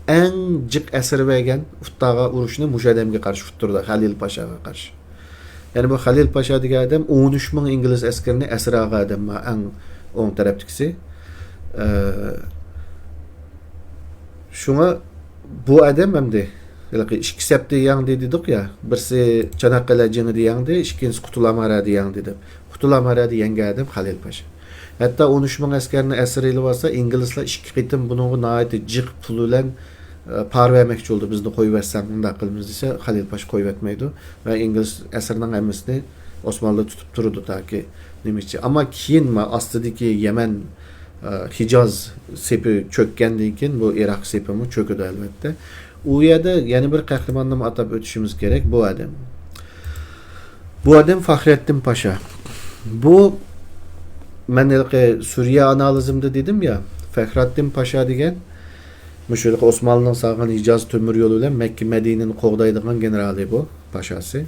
ئەڭ جىق ئەسىر بەرگەن ئۇتتاغا ئۇرۇشنى مۇشۇ ئادەمگە قارشى ئۇتتۇرىدۇ، خەلىل پاشاغا قارشى. يەنى بۇ خەلىل پاشا دېگەن ئادەم ئون ئۈچ مىڭ ئىنگلىز ئەسكىرىنى ئەسىر ئالغان ئادەم، ئەڭ ئوڭ تەرەپتىكىسى. ئە، شۇڭا بۇ ئادەم ئەمدى ھېلىقى ئىككى سەپتە يەڭدى دېدۇق يا، بىرسى چاناققەلە جېڭىدە يەڭدى، ئىككىنچىسى قۇتۇل ئامارەدە يەڭدى دەپ. قۇتۇل ئامارەدە يەڭگەن ئادەم خەلىل پاشا. ھەتتا ئون ئۈچ مىڭ ئەسكەرنى ئەسىر ئېلىۋالسا، ئىنگلىزلار ئىككى قېتىم بۇنىڭغا ناھايىتى جىق پۇل بىلەن، ئە، پارا بەرمەكچى بولدى، بىزنى قويۇۋەتسەڭ، مۇنداق قىلىمىز دېسە، خەلىل پاشا قويۇۋەتمەيدۇ ۋە ئىنگلىز ئەسىرنىڭ ھەممىسىنى ئوسمانلى تۇتۇپ تۇرىدۇ تاكى نېمىچە. ئەمما كېيىن ما ئاستىدىكى يەمەن، ئە، ھىجاز سېپى چۆككەندىن كېيىن بۇ ئىراق سېپىمۇ چۆكىدۇ، ئەلۋەتتە. ئۇ يەردە يەنە بىر قەھرىماننىمۇ ئاتاپ ئۆتۈشىمىز كېرەك، بۇ ئادەم. بۇ ئادەم فەخرەتتىن پاشا. بۇ، مەن ھېلىقى سۈرىيە ئانالىزىمدا دېدىم يا، فەخرەتتىن پاشا دېگەن، مۇشۇ ھېلىقى ئوسمانلىنىڭ سالغان ھىجاز تۆمۈر يولى بىلەن مەككە مەدىنىنى قوغدايدىغان گېنېرالى بۇ، پاشاسى.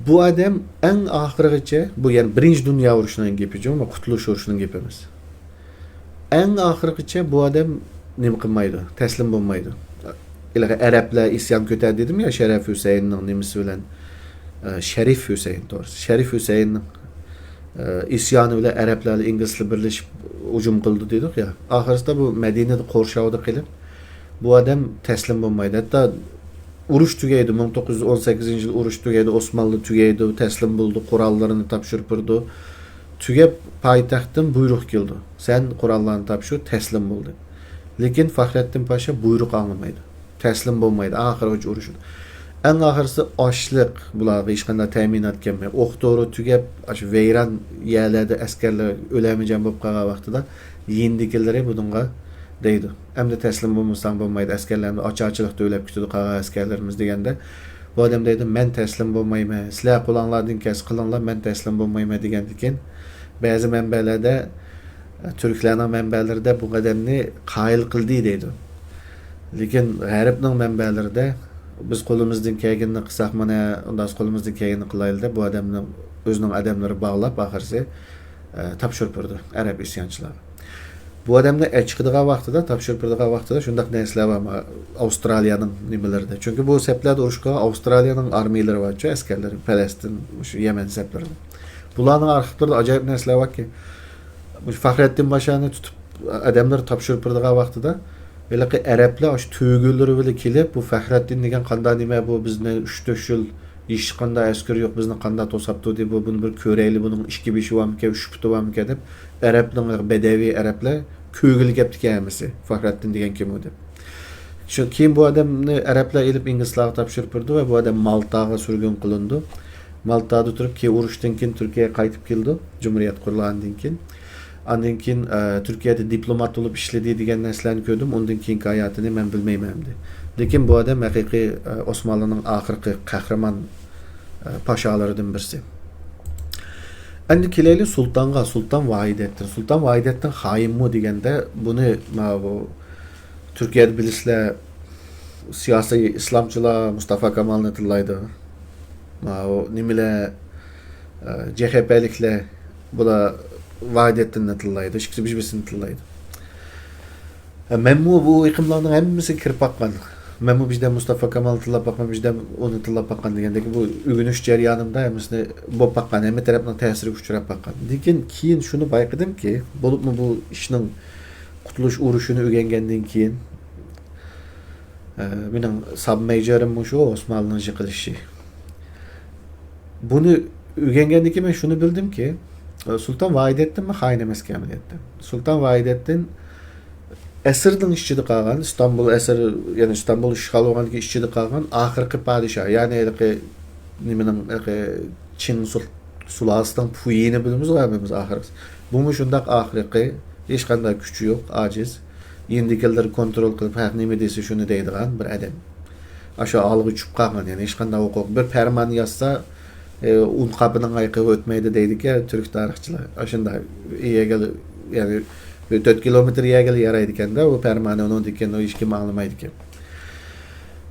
بۇ ئادەم ئەڭ ئاخىرغىچە، بۇ يەنى بىرىنچى دۇنيا ئۇرۇشىنىڭ گېپى جۇمۇ، قۇتۇلۇش ئۇرۇشىنىڭ گېپى ئەمەس. ئەڭ ئاخىرغىچە بۇ ئادەم نېمە قىلمايدۇ، تەسلىم بولمايدۇ. ھېلىقى ئەرەبلەر ئىسيان كۆتەردى دېدىم يا، شەرەف ھۈسەيىننىڭ نېمىسى بىلەن، ئە، شەرىف ھۈسەيىن توغرىسى. شەرىف ھۈسەيىننىڭ، ئە، ئىسيانى بىلەن ئەرەبلەر بىلەن ئىنگلىزلار بىرلىشىپ ھۇجۇم قىلدى دېدۇق يا. ئاخىرسىدا بۇ مەدىنىدە قورشاۋدا قېلىپ، بۇ ئادەم تەسلىم بولمايدۇ. ھەتتا ئۇرۇش تۈگەيدۇ، مىڭ توققۇز يۈز ئون سەككىزىنچى يىل ئۇرۇش تۈگەيدۇ، ئوسمانلى تۈگەيدۇ، تەسلىم بولىدۇ، قوراللىرىنى تاپشۇرۇپ بېرىدۇ. تۈگەپ پايتەختتىن بۇيرۇق كېلىدۇ، سەن قوراللارنى تاپشۇر، تەسلىم بول دەپ. لېكىن فەخرەتتىن پاشا بۇيرۇق ئاڭلىمايدۇ، تەسلىم بولمايدۇ، ئاخىرغىچە ئۇرۇشىدۇ. ئەڭ ئاخىرسى ئاشلىق، بۇلارغا ھېچقانداق تەمىنات كەلمەي، ئوق دورا تۈگەپ، ئاشۇ ۋەيران يەرلەردە ئەسكەرلەر ئۆلەمىجان بولۇپ قالغان ۋاقتىدا، يېنىدىكىلىرى بۇنىڭغا دەيدۇ، ئەمدى تەسلىم بولمىساڭ بولمايدۇ، ئەسكەرلەر ئەمدى ئاچارچىلىقتا ئۆلۈپ كېتىدۇ قالغان ئەسكەرلىرىمىز دېگەندە، بۇ ئادەم دەيدۇ، مەن تەسلىم بولمايمەن، سىلەر قولۇڭلاردىن كەلسە قىلىڭلار، مەن تەسلىم بولمايمەن دېگەندىكىن، بەزى مەنبەلەردە، تۈركلەرنىڭ مەنبەلىرىدە بۇ ئادەمنى قايىل قىلدى دەيدۇ. لېكىن غەربنىڭ مەنبەلىرىدە، بىز قولىمىزدىن كەلگىنىنى قىلساق، مانا ئۇنداق قولىمىزدىن كەلگىنىنى قىلايلى دەپ، بۇ ئادەمنى ئۆزىنىڭ ئادەملىرى باغلاپ، ئاخىرسى، ئە، تاپشۇرۇپ بېرىدۇ ئەرەب ئىسيانچىلارغا. بۇ ئادەمنى ئە، چىقىدىغان ۋاقتىدا، تاپشۇرۇپ بېرىدىغان ۋاقتىدا شۇنداق نەرسىلەر بار، ئاۋسترالىيەنىڭ نېمىلىرىدە. چۈنكى بۇ سەپلەردە ئۇرۇش قىلغان ئاۋسترالىيەنىڭ ئارمىيىلىرى بارچۇ، ئەسكەرلىرى، پەلەستىن، مۇشۇ يەمەن سەپلىرىدە. بۇلارنىڭ ئارخىپلىرىدا ئاجايىپ نەرسىلەر باركى، مۇشۇ فەخرەتتىن پاشانى تۇتۇپ، ئادەملەر تاپشۇرۇپ بېرىدىغان ۋاقتىدا، ھېلىقى ئەرەبلەر ئاشۇ تۆگىلىرى بىلەن كېلىپ، بۇ فەخرەتتىن دېگەن قانداق نېمە بۇ، بىزنى ئۈچ تۆت يىل ھېچقانداق ئەسكىرى يوق، بىزنى قانداق توساپتۇ دەپ، بۇ، بۇنى بىر كۆرەيلى، بۇنىڭ ئىككى بېشى بارمىكەن، ئۈچ پۇتى بارمىكەن دەپ، ئەرەبنىڭ، بەدەۋىي ئەرەبلەر كۆگىلى كەپتىكەن ھەممىسى، فەخرەتتىن دېگەن كىم ئۇ دەپ. شۇ كېيىن بۇ ئادەمنى ئەرەبلەر ئېلىپ ئىنگلىزلارغا تاپشۇرۇپ بېرىدۇ ۋە بۇ ئادەم مالتاغا سۈرگۈن قىلىنىدۇ. مالتادا تۇرۇپ، كېيىن ئۇرۇشتىن كېيىن تۈركىيەگە قايتىپ كېلىدۇ، جۇمھۇرىيەت قۇرۇلغاندىن كېيىن. ئاندىن كېيىن، ئە، تۈركىيەدە دىپلومات بولۇپ ئىشلىدى دېگەن نەرسىلەرنى كۆردۈم. ئۇندىن كېيىنكى ھاياتىنى مەن بىلمەيمەن ئەمدى. لېكىن بۇ ئادەم ھەقىقىي، ئە، ئوسمانلىنىڭ ئاخىرقى قەھرىمان، ئە، پاشالىرىدىن بىرسى. ئەمدى كېلەيلى سۇلتانغا، سۇلتان ۋاھىدەتتىن. سۇلتان ۋاھىدەتتىن خائىنمۇ دېگەندە، بۇنى ماۋۇ تۈركىيەدە بىلىسىلەر، سىياسىي ئىسلامچىلار مۇستافا كامالنى تىللايدۇ. ماۋۇ نېمىلەر، ئە، جەھەپەلىكلەر، بۇلار ۋاھىدەتتىننى تىللايدۇ، ئىككىسى بىر-بىرسىنى تىللايدۇ. ئە، مەنمۇ بۇ ئېقىملارنىڭ ھەممىسىگە كىرىپ باققان. مەنمۇ بىردەم مۇستافا كامالنى تىللاپ باققان، بىردەم ئۇنى تىللاپ باققان دېگەندەك، بۇ ئۆگىنىش جەريانىمدا ھەممىسىنى بولۇپ باققان، ھەممە تەرەپنىڭ تەسىرىگە ئۇچراپ باققان. لېكىن كېيىن شۇنى بايقىدىمكى، بولۇپمۇ بۇ ئىشنىڭ قۇتۇلۇش ئۇرۇشىنى ئۆگەنگەندىن كېيىن، ئە، مېنىڭ ساب مەيجېرىم مۇشۇ، ئوسمانلىنىڭ يىقىلىشى. بۇنى ئۆگەنگەندىن كېيىن مەن شۇنى بىلدىمكى، ئە، سۇلتان ۋاھىدەتتىنمۇ خائىن ئەمەسكەن ئەمەلىيەتتە. سۇلتان ۋاھىدەتتىن ئەسىرنىڭ ئىچىدە قالغان، ئىستانبۇل ئەسىر، يەنى ئىستانبۇل ئىشغال بولغاندىن كېيىن ئىچىدە قالغان ئاخىرقى پادىشاھ، يەنى ھېلىقى نېمىنىڭ، ھېلىقى چىڭ سۇل-، سۇلالىسىنىڭ پۇيىنى بىلىمىزغۇ ھەممىمىز ئاخىرقىسى. بۇمۇ شۇنداق ئاخىرقى، ھېچقانداق كۈچى يوق، ئاجىز. يېنىدىكىلىرى كونترول قىلىپ، ھەق نېمە دېسە شۇنى دەيدىغان بىر ئادەم. ئاشۇ ھالغا چۈشۈپ قالغان، يەنى ھېچقانداق ھوقۇق. بىر پەرمان يازسا، ئە، ئۇن قاپىنىڭ ئايىقىغا ئۆتمەيدۇ دەيدىكەن تۈرك تارىخچىلار. ئاشۇنداق يەرگە، يەنى بىر تۆت كىلومېتىر يەرگىلا يارايدىكەن-دە، ئۇ پەرمانى ئۇنىڭدىكىن، ئۇ ھېچكىم ئاڭلىمايدىكەن.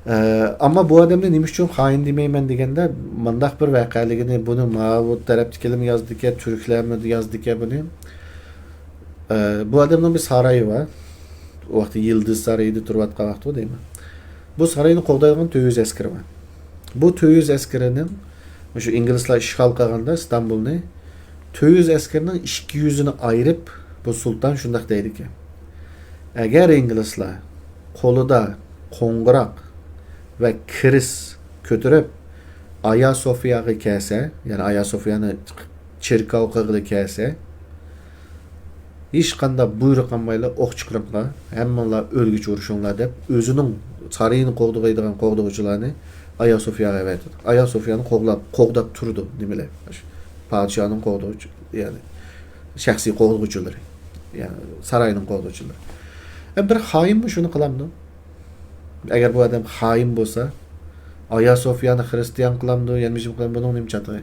ئە، ئەمما بۇ ئادەمنى نېمە ئۈچۈن خائىن دېمەيمەن دېگەندە، مۇنداق بىر ۋەقەلىكىنى، بۇنى ماۋۇ تەرەپتىكىلىمۇ يازدىكەن، تۈركلەرمۇ يازدىكەن بۇنى. ئە، بۇ ئادەمنىڭ بىر سارىيى بار. ئۇ ۋاقىتتا يىلدىز سارىيىدا تۇرۇۋاتقان ۋاقتى بۇ دەيمەن. بۇ سارىينى قوغدايدىغان تۆت يۈز ئەسكىرى بار. بۇ تۆت يۈز ئەسكىرىنىڭ، مۇشۇ ئىنگلىزلار ئىشغال قىلغاندا ئىستانبۇلنى، تۆت يۈز ئەسكىرىنىڭ ئىككى يۈزىنى ئايرىپ، بۇ سۇلتان شۇنداق دەيدىكەن. ئەگەر ئىنگلىزلار قولىدا قوڭغۇراق ۋە كىرىس كۆتۈرۈپ، ئايا سوفىياغا كەلسە، يەنى ئايا سوفىيانى چېركاۋ قىلغىلى كەلسە، ھېچقانداق بۇيرۇق ئالمايلا ئوق چىقىرىڭلار، ھەممىڭلار ئۆلگۈچە ئۇرۇشۇڭلار دەپ، ئۆزىنىڭ سارىيىنى قوغدايدىغان قوغدىغۇچىلارنى ئايا سوفىياغا ئەۋەتىدۇ. ئايا سوفىيانى قوغلاپ، قوغداپ تۇرىدۇ نېمىلەر؟ پادىشاھنىڭ قوغدىغۇچى، يەنى شەخسىي قوغدىغۇچىلىرى، يەنى ساراينىڭ قوغدىغۇچىلىرى. ئە، بىر خائىنمۇ شۇنى قىلامدۇ؟ ئەگەر بۇ ئادەم خائىن بولسا، ئايا سوفىيانى خرىستىيان قىلامدۇ، يەنە نېمە قىلامدۇ، بۇنىڭ نېمە چاتىقى؟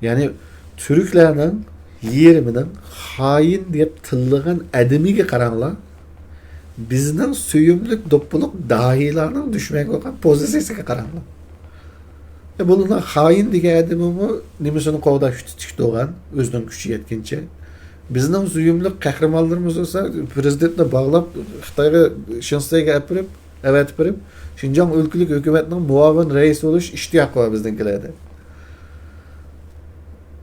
يەنى تۈركلەرنىڭ يېرىمىنىڭ خائىن دەپ تىللىغان ئادىمىگە قاراڭلار. بىزنىڭ سۆيۈملۈك دوپپىلىق داھىيلارنىڭ دۈشمەنگە بولغان پوزىتسىيىسىگە قاراڭلار. ئە، بۇلارنىڭ خائىن دېگەن ئادىمىمۇ نېمىسىنى قوغداش تىك تۇرغان، ئۆزىنىڭ كۈچى يەتكىنىچە. بىزنىڭ سۆيۈملۈك قەھرىمانلىرىمىز بولسا، پىرېزىدېنتنى باغلاپ، خىتايغا، شىنسەيگە ئەپىرىپ، ئەۋەتىپ بېرىپ، شىنجاڭ ئۆلكىلىك ھۆكۈمەتنىڭ مۇئاۋىن رەئىسى بولۇش ئىشتىياقى بار بىزنىڭكىلەردە.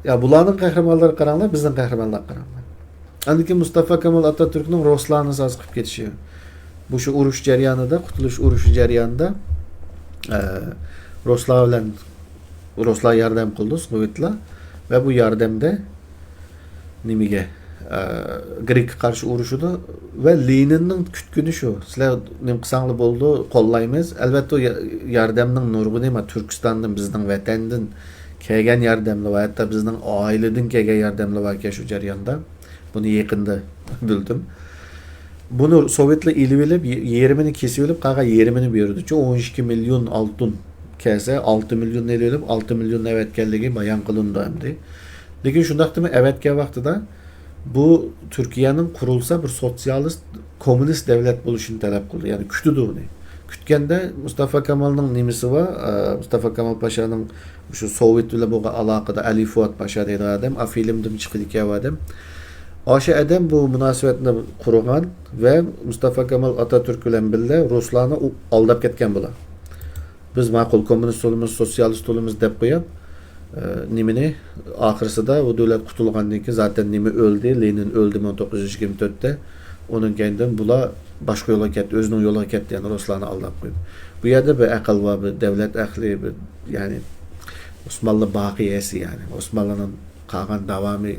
يا، بۇلارنىڭ قەھرىمانلىرىغا قاراڭلار، بىزنىڭ قەھرىمانلارغا قاراڭلار. ئاندىن كېيىن مۇستافا كامال ئاتاتۈركنىڭ رۇسلارنى ساز قىلىپ كېتىشى. بۇ شۇ ئۇرۇش جەريانىدا، قۇتۇلۇش ئۇرۇشى جەريانىدا، ئە، رۇسلار بىلەن، رۇسلار ياردەم قىلدى، سوۋېتلار. ۋە بۇ ياردەمدە نېمىگە؟ ئە، گرېككە قارشى ئۇرۇشىدۇ ۋە لېنىننىڭ كۈتكىنى شۇ. سىلەر نېمە قىلساڭلار بولىدۇ، قوللايمىز. ئەلۋەتتە، ئۇ يا-، ياردەمنىڭ نۇرغۇنى ما تۈركىستاندىن، بىزنىڭ ۋەتەندىن كەلگەن ياردەملەر ۋە ھەتتا بىزنىڭ ئائىلىدىن كەلگەن ياردەملەر باركەن شۇ جەرياندا. بۇنى يېقىندا بىلدىم. بۇنى سوۋېتلار ئېلىۋېلىپ، يې-، يېرىمىنى كېسىۋېلىپ، قالغان يېرىمىنى بېرىدۇ. چۈنكى ئون ئىككى مىليون ئالتۇن كەلسە، ئالتە مىليون ئېلىۋېلىپ، ئالتە مىليون ئەۋەتكەنلىكى بايان قىلىنىدۇ ئەمدى. لېكىن شۇنداقتىمۇ ئەۋەتكەن ۋاقتىدا بۇ تۈركىيەنىڭ قۇرۇلسا بىر سوتسىيالىست، كوممۇنىست دەۋلەت بولۇشىنى تەلەپ قىلدى. يەنى كۈتىدۇ ئۇنى. كۈتكەندە مۇستافا كامالنىڭ نېمىسى بار؟ ئە، مۇستافا كامال پاشانىڭ شۇ سوۋېت بىلەن بولغان ئالاقىدە ئەلى فۇئاد پاشا دەيدىغان ئادەم، ئا فىلىمدىمۇ چىقىدىكەن ئۇ ئادەم. ئاشۇ ئادەم بۇ مۇناسىۋەتنى قۇرغان ۋە مۇستافا كامال ئاتاتۈرك بىلەن بىللە رۇسلارنى ئۇ-، ئالداپ كەتكەن بۇلار. بىز ماقۇل، كوممۇنىست بولىمىز، سوتسىيالىست بولىمىز دەپ قويۇپ، ئە، نېمىنى، ئاخىرسىدا ئۇ دۆلەت قۇتۇلغاندىن كېيىن، زاتەن نېمە ئۆلدى، لېنىن ئۆلدى مىڭ توققۇز يۈز يىگىرمە تۆتتە. ئۇنىڭ كەينىدىن بۇلار باشقا يولغا كەتتى، ئۆزىنىڭ يولىغا كەتتى، يەنى رۇسلارنى ئالداپ قويۇپ. بۇ يەردە بىر ئەقىل بار، بىر دەۋلەت ئەھلى، بىر، يەنى ئوسمانلى باقىيەسى، يەنى ئوسمانلىنىڭ قالغان داۋامى.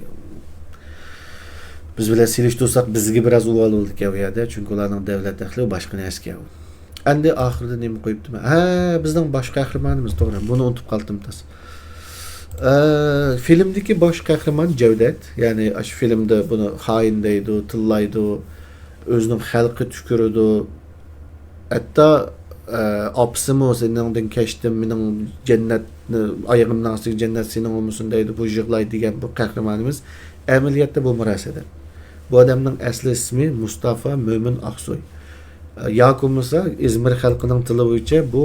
بىز بىلەن سېلىشتۇرساق، بىزگە بىراز ئۇۋال بولىدىكەن بۇ يەردە، چۈنكى ئۇلارنىڭ دەۋلەت ئەھلى باشقا نەرسىكەن ئۇ. ئەمدى ئاخىرىدا نېمە قويۇپتىمەن؟ ھە، بىزنىڭ باش قەھرىمانىمىز، توغرا، بۇنى ئۇنتۇپ قالدىم تاس. ئە، فىلىمدىكى باش قەھرىمان جەۋدەت، يەنى ئاشۇ فىلىمدا بۇنى خائىن دەيدۇ، تىللايدۇ، ئۆزىنىڭ خەلقى تۈكۈرىدۇ. ھەتتا، ئە، ئاپىسىمۇ سېنىڭدىن كەچتىم، مېنىڭ جەننەتنى، ئايىغىمنىڭ ئاستىدىكى جەننەت سېنىڭ بولمىسۇن دەيدۇ، بۇ يىغلايدۇ دېگەن بۇ قەھرىمانىمىز ئەمەلىيەتتە بۇمۇ راست ئادەم. بۇ ئادەمنىڭ ئەسلى ئىسمى مۇستافا مۆمىن ئاقسوي. ياكى بولمىسا ئىزمىر خەلقىنىڭ تىلى بويىچە بۇ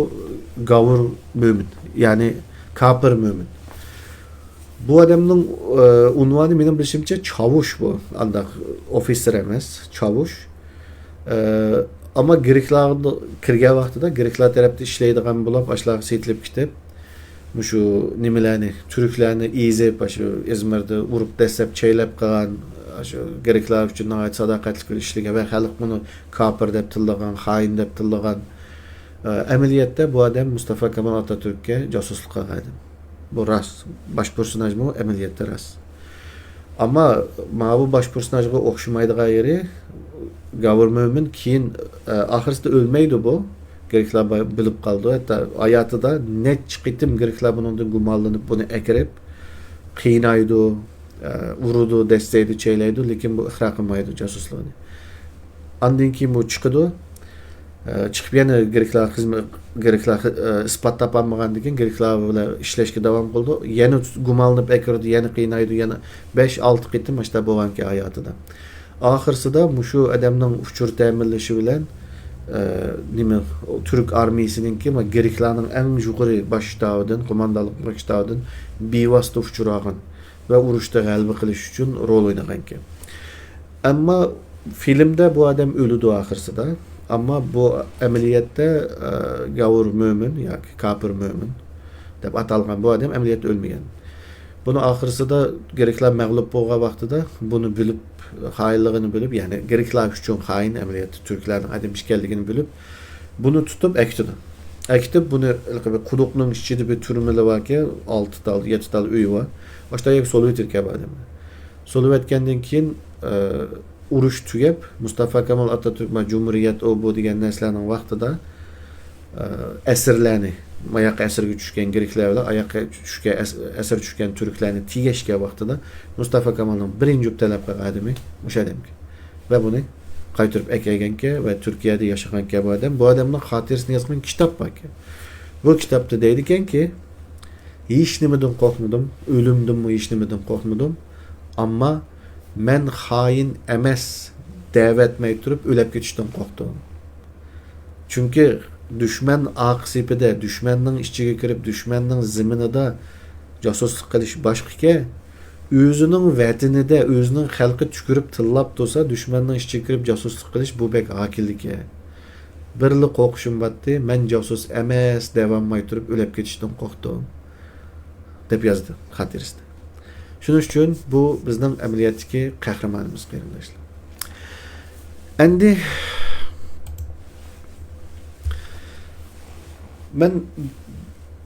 گاۋۇر مۆمىن، يەنى كاپىر مۆمىن. بۇ ئادەمنىڭ، ئە، ئۇنۋانى مېنىڭ بىلىشىمچە چاۋۇش بۇ، ئانداق ئوفىتسېر ئەمەس، چاۋۇش. ئە، ئەمما گرېكلارغا كىرگەن ۋاقتىدا گرېكلار تەرەپتە ئىشلەيدىغان بولۇپ، ئاشۇلارغا سېتىلىپ كېتىپ، مۇشۇ نېمىلەرنى، تۈركلەرنى ئېزىپ، ئاشۇ ئىزمىردە ئۇرۇپ دەسسەپ چەيلەپ قىلغان، ئاشۇ گرېكلار ئۈچۈن ناھايىتى ساداقەتلىك بىر ئىشلىگەن ۋە خەلق بۇنى كاپىر دەپ تىللىغان، خائىن دەپ تىللىغان. ئە، ئەمەلىيەتتە بۇ ئادەم مۇستافا كامال ئاتاتۈرككە جاسۇسلۇق قىلغان ئادەم. بۇ راست. باش پېرسوناژمۇ ئەمەلىيەتتە راست. ئەمما ماۋۇ باش پېرسوناژغا ئوخشىمايدىغان يېرى، گاۋۇر مۆمىن كېيىن، ئە، ئاخىرسىدا ئۆلمەيدۇ بۇ. گرېكلار با-، بىلىپ قالىدۇ. ھەتتا ھاياتىدا نەچچە قېتىم گرېكلار بۇنىڭدىن گۇمانلىنىپ، بۇنى ئەكىرىپ قىينايدۇ، ئە، ئۇرىدۇ، دەسسەيدۇ، چەيلەيدۇ، لېكىن بۇ ئىقرار قىلمايدۇ جاسۇسلۇقىنى. ئاندىن كېيىن بۇ چىقىدۇ. ئە، چىقىپ يەنە گرېكلار خىزمە-، گرېكلار خى-، ئە، ئىسپات تاپالمىغاندىن كېيىن گرېكلار بىلەن ئىشلەشكە داۋام قىلىدۇ. يەنە گۇمانلىنىپ ئەكىرىدۇ، يەنە قىينايدۇ، يەنە بەش، ئالتە قېتىم مۇشۇنداق بولغانىكەن ھاياتىدا. ئاخىرسىدا مۇشۇ ئادەمنىڭ ئۇچۇر تەمىنلىشى بىلەن، ئە، نېمە، تۈرك ئارمىيىسىنىڭكى، ما، گرېكلارنىڭ ئەڭ يۇقىرى باش شتابىدىن، قوماندانلىق باش شتابىدىن بىۋاسىتە ئۇچۇر ئالغان ۋە ئۇرۇشتا غەلىبە قىلىش ئۈچۈن رول ئوينىغانىكەن. ئەمما فىلىمدە بۇ ئادەم ئۆلىدۇ ئاخىرسىدا. ئەمما بۇ ئەمەلىيەتتە، ئە، گاۋۇر مۆمىن ياكى كاپىر مۆمىن دەپ ئاتالغان بۇ ئادەم ئەمەلىيەتتە ئۆلمىگەن. بۇنى ئاخىرسىدا گرېكلار مەغلۇپ بولغان ۋاقتىدا بۇنى بىلىپ، خائىنلىقىنى بىلىپ، يەنى گرېكلار ئۈچۈن خائىن، ئەمەلىيەتتە تۈركلەرنىڭ ئادىمى ئىكەنلىكىنى بىلىپ، بۇنى تۇتۇپ ئەكېتىدۇ. ئەكېتىپ بۇنى ھېلىقى بىر قۇدۇقنىڭ ئىچىدە بىر تۈرمىلەر باركەن، ئالتە تال، يەتتە تال ئۆيى بار. ئاشۇ يەرگە سولىۋېتىدىكەن بۇ ئادەمنى. سولىۋەتكەندىن كېيىن، ئە، ئۇرۇش تۈگەپ، مۇستافا كامال ئاتاتۈرك، ما، جۇمھۇرىيەت، ئۇ، بۇ دېگەن نەرسىلەرنىڭ ۋاقتىدا، ئە، ئەسىرلەرنى، ئاياققا ئەسىرگە چۈشكەن گرېكلەر بىلەن ئاياققا چۈشكەن، ئەس-، ئەسىر چۈشكەن تۈركلەرنى تېگەشكەن ۋاقتىدا مۇستافا كامالنىڭ بىرىنچى بولۇپ تەلەپ قىلغان ئادىمى مۇشۇ ئادەمكەن. ۋە بۇنى قايتۇرۇپ ئەكەلگەنكەن ۋە تۈركىيەدە ياشىغانكەن بۇ ئادەم. بۇ ئادەمنىڭ خاتىرىسىنى يازغان كىتاب باركەن. بۇ كىتابتا دەيدىكەنكى، ھېچنېمىدىن قورقمىدىم، ئۆلۈمدىنمۇ ھېچنېمىدىن قورقمىدىم. ئەمما مەن خائىن ئەمەس دەۋەتمەي تۇرۇپ ئۆلۈپ كېتىشتىن قورقتۇم. چۈنكى دۈشمەن ئارقا سېپىدە، دۈشمەننىڭ ئىچىگە كىرىپ، دۈشمەننىڭ زېمىنىدا جاسۇسلۇق قىلىش باشقىكەن، ئۆزىنىڭ ۋەتىنىدە، ئۆزىنىڭ خەلقى تۈكۈرۈپ تىللاپ تۇرسا، دۈشمەننىڭ ئىچىگە كىرىپ جاسۇسلۇق قىلىش بۇ بەك ئاكىللىكەن. بىرلا قورقۇشۇم بارتتى، مەن جاسۇس ئەمەس دەۋالماي تۇرۇپ ئۆلۈپ كېتىشتىن قورقتۇم، دەپ يازدى خاتىرىسىدە. شۇنىڭ ئۈچۈن بۇ بىزنىڭ ئەمەلىيەتتىكى قەھرىمانىمىز، قېرىنداشلار. ئەمدى مەن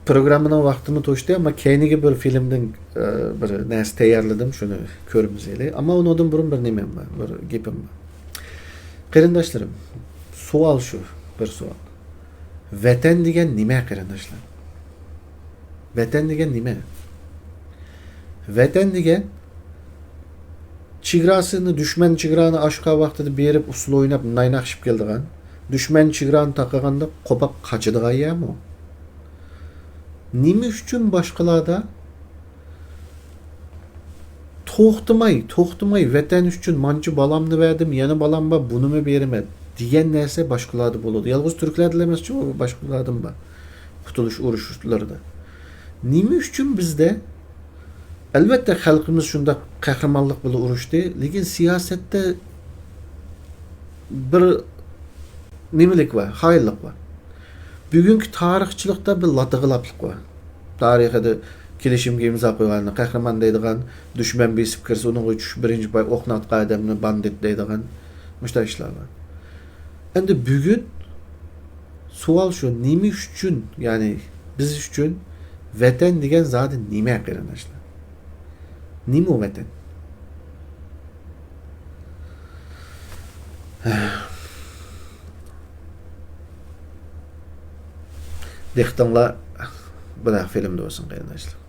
پروگراممىنىڭ ۋاقتىمۇ توشتى، ئەمما كەينىگە بىر فىلىمدىن، ئە، بىر نەرسە تەييارلىدىم، شۇنى كۆرىمىز ئېلى. ئەمما ئۇنىڭدىن بۇرۇن بىر نېمەم بار، بىر گېپىم بار. قېرىنداشلىرىم، سوئال شۇ، بىر سوئال. ۋەتەن دېگەن نېمە، قېرىنداشلار؟ ۋەتەن دېگەن نېمە؟ ۋەتەن دېگەن چېگراسىنى، دۈشمەن چېگرانى ئاشقان ۋاقتىدا بېرىپ ئۇسسۇل ئويناپ نايناق ئىچىپ كېلىدىغان، دۈشمەن چېگرانى تاقىغاندا قوپاپ قاچىدىغان يەرمۇ؟ نېمە ئۈچۈن باشقىلاردا توختىماي، توختىماي ۋەتەن ئۈچۈن مانچە بالامنى بەردىم، يەنە بالام بار، بۇنىمۇ بېرىمەن دېگەن نەرسە باشقىلاردا بولىدۇ. يالغۇز تۈركلەردىلا ئەمەسچۇ، باشقىلاردىمۇ بار. قۇتۇلۇش ئۇرۇشلىرىدا. نېمە ئۈچۈن بىزدە، ئەلۋەتتە، خەلقىمىز شۇنداق قەھرىمانلىق بىلەن ئۇرۇشتى، لېكىن سىياسەتتە بىر نېمىلىك بار، خائىنلىق بار. بۈگۈنكى تارىخچىلىقتا بىر لاتىغىلاپلىق بار. تارىخىدا كېلىشىمگە ئىمزا قويغاننى قەھرىمان دەيدىغان، دۈشمەن بېسىپ كىرسە، ئۇنىڭغا چۈشۈپ بىرىنچى پاي ئوقنى ئاتقان ئادەمنى باندىت دەيدىغان، مۇشۇنداق ئىشلار بار. ئەمدى بۈگۈن سوئال شۇ، نېمە ئۈچۈن، يەنى بىز ئۈچۈن ۋەتەن دېگەن زادى نېمە، قېرىنداشلار؟ نېمە ئۇ ۋەتەن؟ دىققىتىڭلار بۇنداق فىلىمدا بولسۇن، قېرىنداشلار.